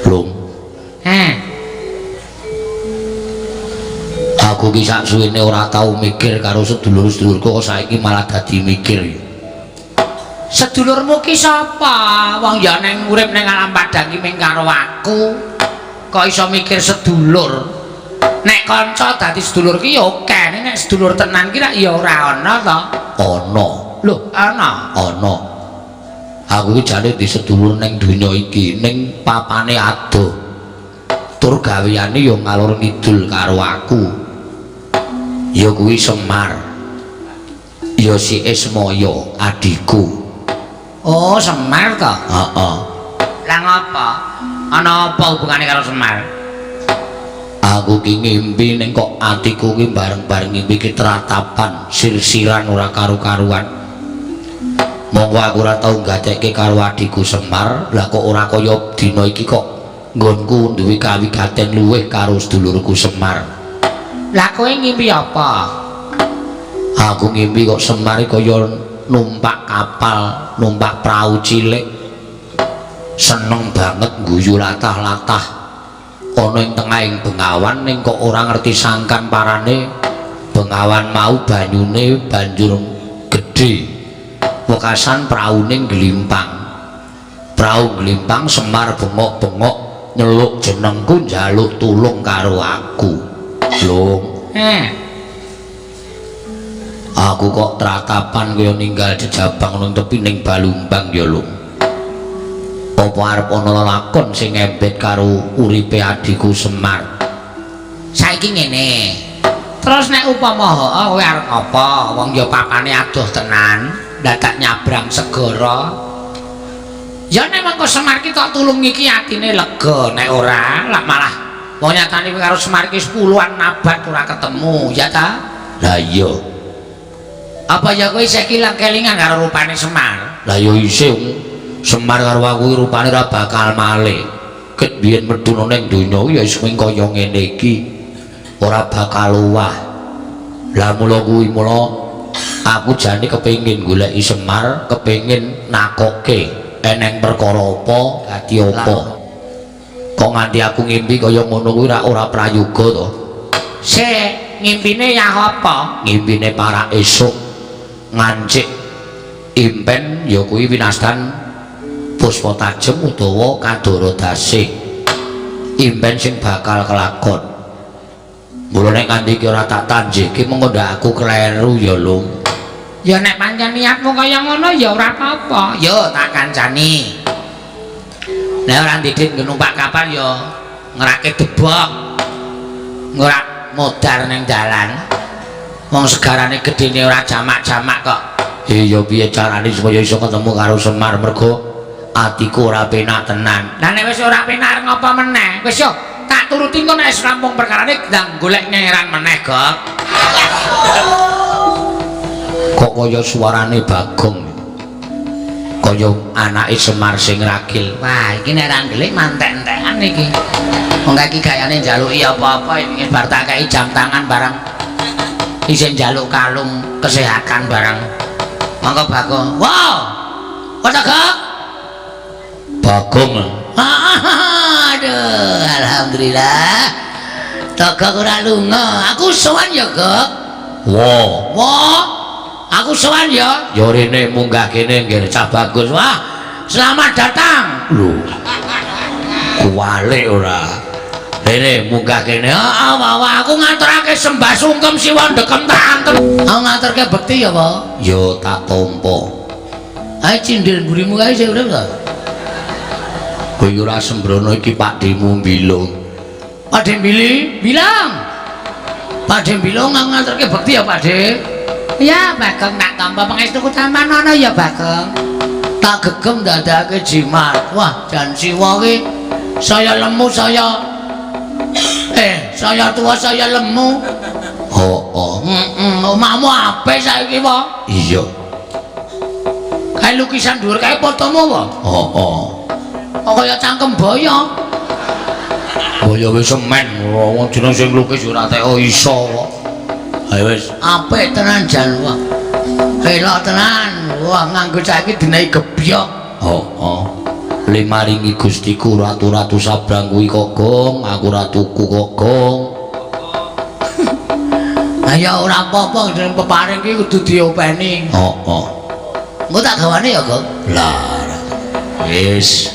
Lung. Heh. Aku ki sak suwene ora tau mikir karo sedulur-sedulurku kok saiki malah dadi mikir. Sedulurmu ki sapa? Wong ya neng urip neng alam padang ki ming karo aku. Kok iso mikir sedulur? Nek kanca dadi sedulur ki ya oke, nek sedulur tenan ki rak ya ora ana to. Ana. Lho, ana. Ana. Aku ki jane di sedulur ning donya iki, ning papane adoh. Tur gaweane ya ngalor ngidul karo aku. Ya kuwi Semar. Ya si Ismaya adhiku. Oh, Semar to? Heeh. Lah ngapa? Ana apa hubungane karo Semar? Aku ki ngimpi ning kok atiku ki bareng-bareng ngimpi ki tratapan, sirsiran ora karu-karuan. Monggo aku ora tau gatekke karo adhiku Semar, lah kok ora kaya dina iki kok nggonku duwe kawigaten luwih karo sedulurku Semar. Lah kowe ngimpi apa? Aku ngimpi kok Semar kaya numpak kapal, numpak prau cilik. Seneng banget guyu latah-latah. Ana ing tengahing bengawan ning kok ora ngerti sangkan parane bengawan mau banyune banjur gedhe. Wekasan praune ngglimpang. Prau ngglimpang Semar bengok-bengok nyeluk jenengku njaluk tulung karo aku. Lung. Aku kok tratapan kaya ninggal jejabang nang tepi ning Balumbang ya, Lung. Apa arep ana lelakon sing ngembet karo uripe adhiku Semar? Saiki ngene. Terus nek upama heeh kowe arep apa? Wong ya papane adoh tenan, dadak nyabrang segara. Ya nek mengko Semar ki tok tulungi ki atine lega, nek ora lak malah wong nyatane kowe karo Semar ki 10-an abad ora ketemu, ya ta? Lah iya. Apa ya kowe isih kelingan karo rupane Semar? Lah ya isih. Semar karo aku rupane ora bakal malih. Ket biyen medhun ning donya ya wis kaya ngene iki. Ora bakal owah. Lah mula kuwi mula aku jane kepengin goleki Semar, kepengin nakoke eneng perkara apa, dadi apa. Kok nganti aku ngimpi kaya ngono kuwi ora prayoga to? Sik, ngimpine ya apa? Ngimpine para esuk ngancik impen ya kuwi winastan Puspa Tajem utawa Kadara Dasih. Impen sing bakal kelakon. Mula nek nganti iki ora tak tanjihke mengko ndak aku kleru ya, Lung. Ya nek pancen niatmu kaya ngono ya ora apa-apa. Ya tak kancani. Nek ora ndidit numpak kapal ya ngerake debok. Ora modar ning dalan. Wong segarane gedene ora jamak-jamak kok. Ya piye carane supaya iso ketemu karo Semar mergo atiku ora penak tenan. Lah nek wis ora penak ngapa meneh? Wis yo tak turuti engko nek wis rampung perkarane ndang golek ngeran meneh, Gok. Kok kaya suarane Bagong. Kaya anake Semar sing ragil. Wah, iki nek ra ndelik mantek-entekan iki. Wong iki gayane njaluki apa-apa iki bar tak kei jam tangan barang. Isih njaluk kalung kesehatan barang. Monggo Bagong. Wow. Kok Gok? Bagong. Aduh, alhamdulillah. Togok ora lunga. Aku sowan ya, Gok. Wo. Wo. Aku sowan ya. Ya rene munggah kene nggih cah bagus. Wah, selamat datang. Lho. Kuwalik ora. Rene munggah kene. Heeh, wah, aku ngaturake sembah sungkem siwa ndekem tak antem. Aku ngaturke bekti ya, Pak. Ya tak tampa. Ae cindil mburimu kae isih urip ta? Kowe ora sembrono iki Pakdhemu Bilung. Pakdhe Bili, bilang. Pakdhe Bilung aku ngaturke bekti ya, Pakdhe. Ya, Bagong tak tampa pangestuku tampan ana ya, Bagong. Tak gegem dadake jimat. Wah, jan Siwa ki saya lemu saya saya tua saya lemu. Heeh. Heeh, omahmu apik saiki, Pak. Iya. Kae lukisan dhuwur kae fotomu apa? Heeh. Kok kaya cangkem boyo. Boyo wis semen, wong jeneng sing lukis ora teko iso kok. Ayo wis, apik tenan jan wah. Elok tenan. Wah, nganggo saiki dinehi gebyok. Heeh. Limaringi Gustiku ratu-ratu sabrang kuwi kok, Gong. Aku ora tuku kok, Gong. Ha ya ora apa-apa jeneng peparing ki kudu diopeni. Heeh. Engko tak gawane ya, Gong. Lah. Wis.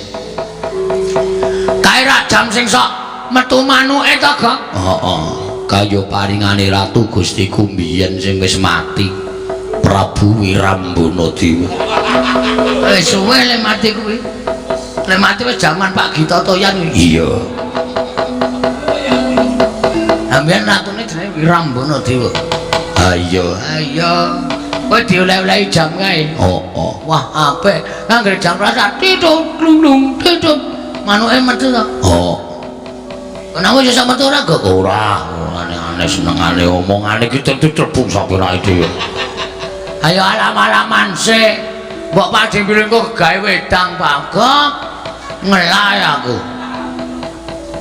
Kae rak jam sing sok metu manuke to, Gong? Heeh. Kaya paringane Ratu Gustiku mbiyen sing wis mati. Prabu Wirambana Dewa. Wis suwe le mati kuwi. Le mati wis jaman Pak Gita Toyan kuwi. Iya. Sampeyan ratune jenenge Wirambana Dewa. Ha iya. Ha iya. Kowe dioleh-olehi jam kae. Heeh. Wah, apik. Anggere jam rasa titung glung titung. Manuke metu to. Heeh. Kenapa iso metu ora, Gok? Ora, aneh-aneh senengane omongane iki tentu trebung sapirake dhewe. Ayo alam-alaman sik. Mbok Pakdhe Bilung kok gawe wedang, Pak Gok. Ngelai aku.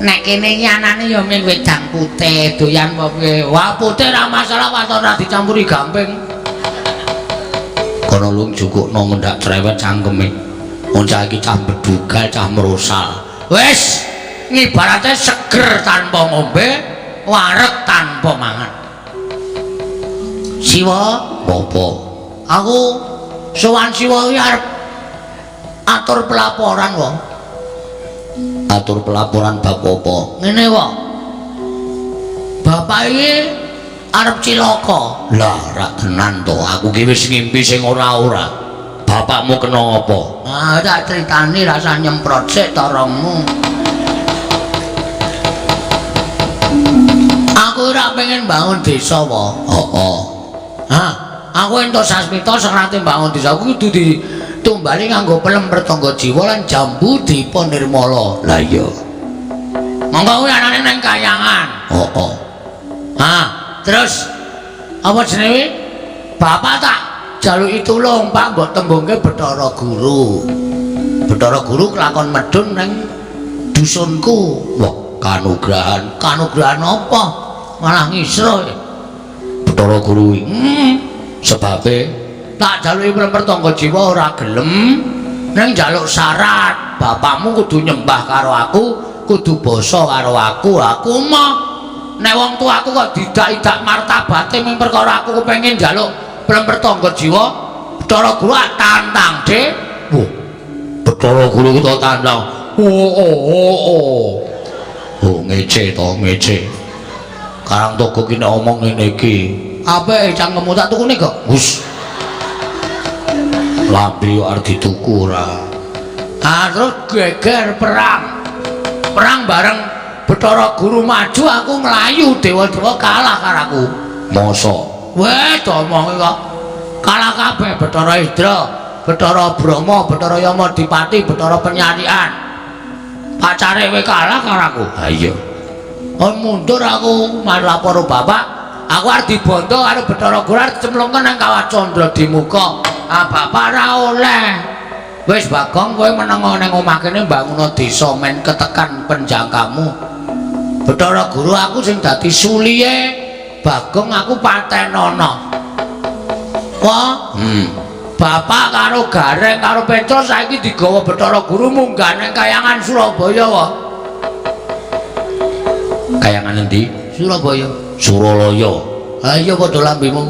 Nek kene iki anane ya mung wedang putih, doyan apa piye? Wah, putih ora masalah waton ora dicampuri gamping. Kono lung jukukno ngendak cerewet cangkeme. Wong cah iki cah bedugal, cah merosal. Wis, ngibarate seger tanpa ngombe, wareg tanpa mangan. Siwa, apa? Aku sowan Siwa iki arep atur pelaporan wong. Atur pelaporan bab apa? Ngene wae. Bapak iki arep cilaka. Lah, rak tenan to. Aku ki wis ngimpi sing ora-ora. Bapakmu kena apa? Ah, tak critani rasa nyemprot sik torongmu. Aku ora pengen bangun desa wae. Heeh. Hah, aku entuk sasmita serate bangun desa aku kudu ditumbali nganggo pelem pertangga jiwa lan jambu dipa nirmala. Lah iya. Monggo kuwi anane nang kayangan. Heeh. Ah, terus apa jenenge? Bapak tak jaluki tulung, Pak, mbok tembungke Bathara Guru. Bathara Guru kelakon medhun nang dusunku. Wah, kanugrahan. Kanugrahan apa? Malah ngisro. Bathara Guru kuwi. Sebabe tak jaluki pertangga jiwa ora gelem, ning njaluk syarat, bapakmu kudu nyembah karo aku, kudu basa karo aku. Aku mah nek wong tuaku kok didak-idak martabate mung perkara aku kepengin njaluk pertangga jiwa, Bathara Guru tantang, Dik. Wah, Bathara Guru ku tantang. Oh oh oh oh. Oh, ngece to, ngece. Karang Togog ki nek omong ngene iki. Apik cangkemmu tak tukune kok. Wis. Lambe yo arep dituku ora. Ah, terus geger perang. Perang bareng Bathara Guru maju, aku mlayu, dewa-dewa kalah karo aku. Mosok? Weh, domongi kok. Kalah kabeh Bathara Indra, Bathara Brahma, Bathara Yama Dipati, Bathara Penyarian. Pacare kowe kalah karo aku. Ha iya. Oh, mundur aku mari lapor bapak. Aku arep dibondo karo Bathara Guru arep cemplungke nang Kawah Candra di muka. Ah, bapak ora oleh. Wis Bagong kowe meneng nang omah kene mbangun desa men ketekan penjangkamu. Bathara Guru aku sing dadi suliye Bagong aku patenono. Wah, Bapak karo Gareng karo Petro saiki digawa Bathara Guru munggah nang kayangan Surabaya wae. Kayangan endi? Surabaya. Suralaya. Ha iya padha lambemu.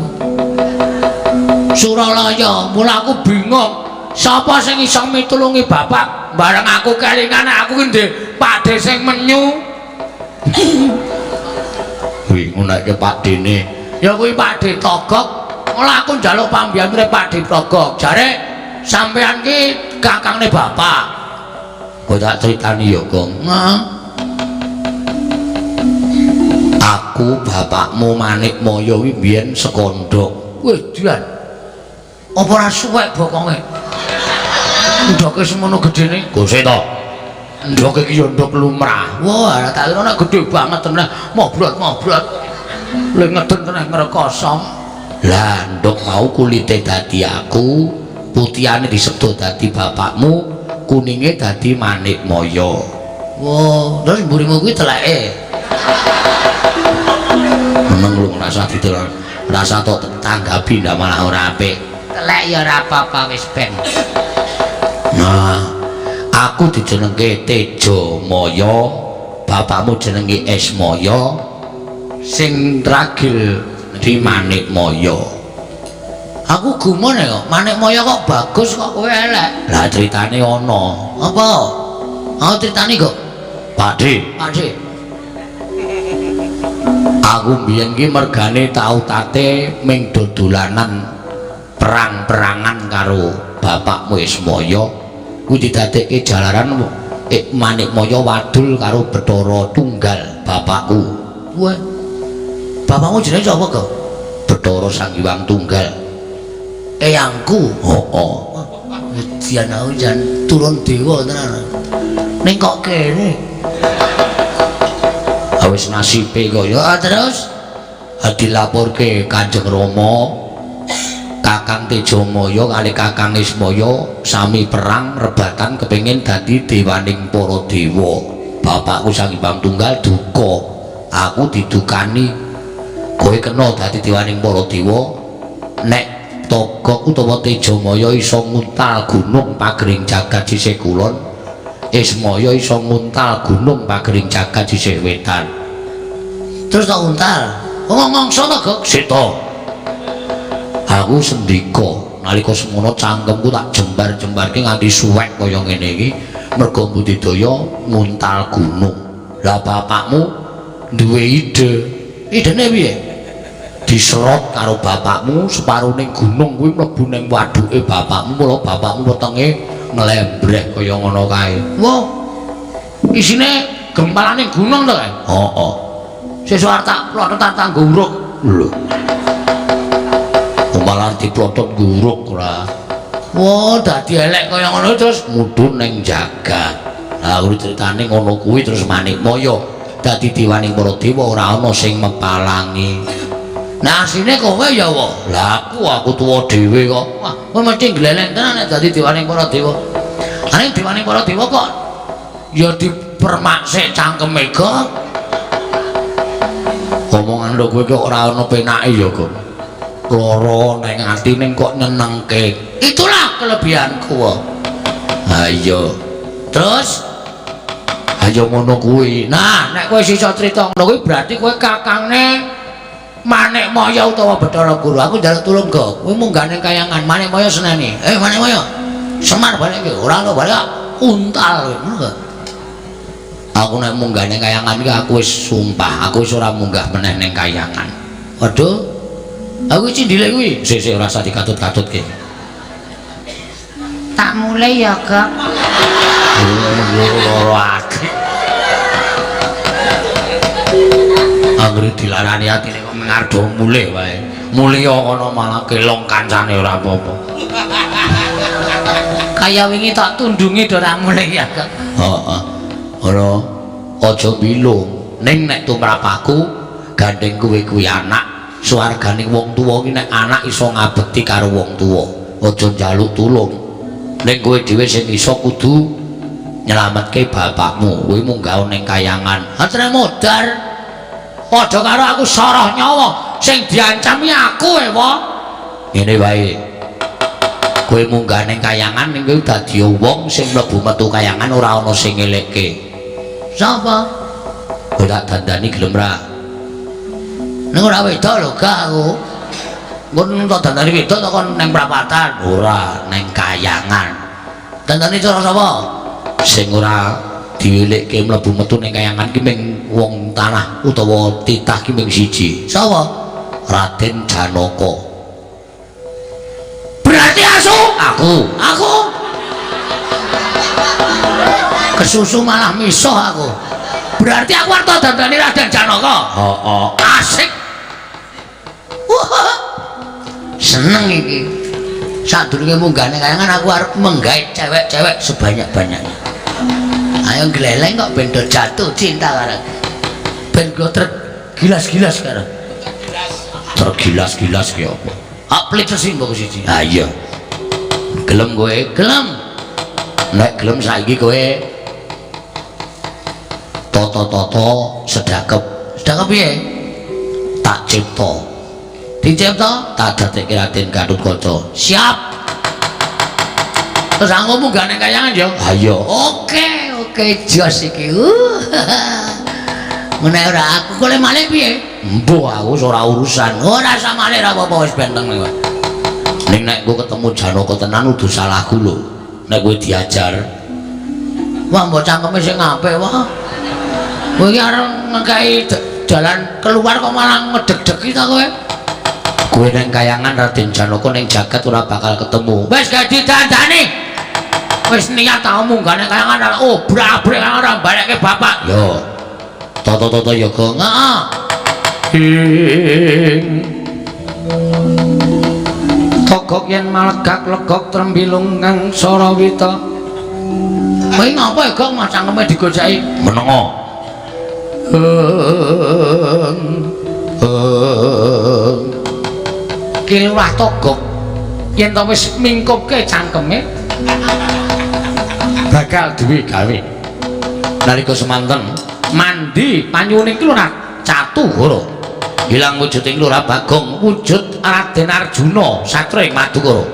Suralaya, mula aku bingung. Sapa sing iso mitulungi bapak? Bareng aku kelingan aku ki ndek Pakde sing menyu. Kuwi ngonekke Pakdene. Ya kuwi Pakde Togog. Mula aku njaluk pambiyanture Pakde Togog. Jare Sampean ki kakangne bapak. Kowe tak critani ya, Gong. Heeh. Aku bapakmu Manikmaya kuwi biyen sekondhok. Wih, dian. Apa ora suwek bokonge? Ndoke semono gedene. Gose to. Ndoke iki ya ndok lumrah. Wah, tak kira nek gedhe banget tenan. Mobrot-mobrot. Le ngeden tenan ngrekoso. Lah, ndok mau kulite dadi aku, putihane disedo dadi bapakmu, kuninge dadi Manikmaya. Wah, terus mburimu kuwi teleke. Meneng lu ngrasa ditelok, rasa tok tanggapi ndak malah ora apik. Telek ya ora apa-apa wis ben. Nah, aku dijenengke Tejamaya, bapakmu jenenge Esmaya, sing ragil di Manikmaya. Aku gumun ya kok, Manikmaya kok bagus kok kowe elek. Lah critane ana. Apa? Aku critane kok. Pakde, Pakde. Aku mbiyen ki mergane tau tate ming dodolanan perang-perangan karo bapakmu Ismaya. Kuwi didadekke jalaran Manikmaya wadul karo Bathara Tunggal bapakku. Wah. Bapakmu jenenge sapa, Kok? Bathara Sang Hyang Tunggal. Eyangku. Heeh. Dian aku jan turun dewa tenan. Ning kok kene? Wis nasibe kok ya. Ah, terus dilaporke Kanjeng Rama, Kakang Tejamaya kali Kakang Ismaya sami perang rebatan kepengin dadi dewaning para dewa. Bapakku Sang Hyang Tunggal duka, aku didukani kowe kena dadi dewaning para dewa nek Togok utawa Tejamaya iso nguntal gunung pagering jagat sisih kulon, Ismaya iso nguntal gunung pagering jagat sisih wetan. Terus tak untal. Ngomong sapa, Gok? Sita. Aku sendika nalika semono cangkemku tak jembar-jembarke nganti suwek kaya ngene iki merga budidaya nguntal gunung. Lah bapakmu duwe ide. Idene piye? Diserot karo bapakmu separone gunung kuwi mlebu ning waduke bapakmu, mula bapakmu wetenge nglembreh kaya ngono kae. Wah. Isine gempalane gunung to kae? Heeh. Sesuk arep tak plotot tak nggo uruk. Lho. Malah diplotot nguruk ora. Wah, dadi elek kaya ngono terus mudhun ning jagat. Lah kuwi critane ngono kuwi terus Manikmaya dadi dewaning para dewa ora ana sing mepalangi. Nah, asline kowe ya wae. Lah aku tuwa dhewe kok. Wah, kowe mesti gleleng tenan nek dadi dewaning para dewa. Ane dewaning para dewa kok ya dipermak sik cangkeme kok. Omongan lho kowe kok ora ana penake ya, Gong. Lara ning ati ning kok nyenengke. Itulah kelebihanku. Ha iya. Terus ayo ngono kuwi. Nah, nek kowe iso crita ngono kuwi berarti kowe kakangne Manikmaya utawa Bathara Guru. Aku njaluk tulung, Gok. Kowe munggah ning kayangan Manikmaya seneni. Manikmaya. Semar balik iki. Ora ono balik untal kowe, ngono gak? Aku nek munggah ning kayangan iki aku wis sumpah, aku wis ora munggah meneh ning kayangan. Waduh. Aku cindile kuwi. Sik-sik ora usah dikatut-katutke. Tak mulai ya, Gok. Loro ati. Anggere dilarani atine kok mengardo mulih wae. Mulih kono malah kelong kancane ora apa-apa. Kaya wingi tak tundungi do ora mulih ya, Gok. Heeh. Ora aja bilung. Ning nek tumrap aku gandeng kowe kuwi anak, swargane wong tuwa ki nek anak iso ngabekti karo wong tuwa, aja njaluk tulung. Ning kowe dhewe sing iso kudu nyelametke bapakmu. Kowe munggah ning kayangan. Atrene modar. Padha karo aku soroh nyawa sing diancami aku ewa. Ngene wae. Kowe munggah ning kayangan ning kowe dadi wong sing mlebu metu kayangan ora ana sing ngelekke. Sapa? Kowe tak dandani gelem ra? Ning ora wedok lho gak aku. Engko tak dandani wedok tak kon ning prapatan. Ora, ning kayangan. Dandani cara sapa? Sing ora diwelekke mlebu metu ning kayangan ki ming wong tanah utawa titah ki ming siji. Sapa? Raden Janaka. Berarti asu. Kesusu Aku. Aku. Kesusu malah misuh aku. Berarti aku arep dandani Raden Janaka. Heeh. Asik. Wah. Seneng iki. Sadurunge munggah ning kayangan aku arep menggait cewek-cewek sebanyak-banyaknya. Ayo gleleng kok ben do jatuh cinta karo. Ben go tergilas-gilas karo. Tergilas-gilas ki apa? Hak pelit sesi mbok siji. Ha iya. Gelem kowe? Gelem. Nek gelem saiki kowe toto-toto sedakep. Sedakep piye? Tak cipta. Dicipta? Tak dadekke Raden Gatotkaca. Siap. Terus aku munggah ning kayangan ya. Ha iya. Oke, oke jos iki. Menawa ora aku kole malih piye? Embuh aku ora urusan. Ora usah malih ora apa-apa wis benteng kowe. Ning nek kowe ketemu Janaka tenan udu salahku lho. Nek kowe diajar. Wah, mbok cangkeme sing apik wah. Kowe iki arep ngekeki jalan keluar kok malah ngedeg-degi ta kowe? Kowe nang kayangan Raden Janaka ning jagat ora bakal ketemu. Wis gak didandani. Wis niat tau munggah ning kayangan obrak-abrik ora balekke bapak. Yo. Toto-toto ya, Gong. Heeh. Ing Togok yen malegak legok trembilung kang sarawita. Kowe ngapa ya, Gong, mas cangkeme digoceki? Menengo. Ki Lurah Togok yen to wis mingkupke cangkeme bakal duwe gawe. Nalika semanten mandi panyuwune iki Lurah Catuhara ilang wujuding Lurah Bagong wujud Raden Arjuna satria ing Madukara.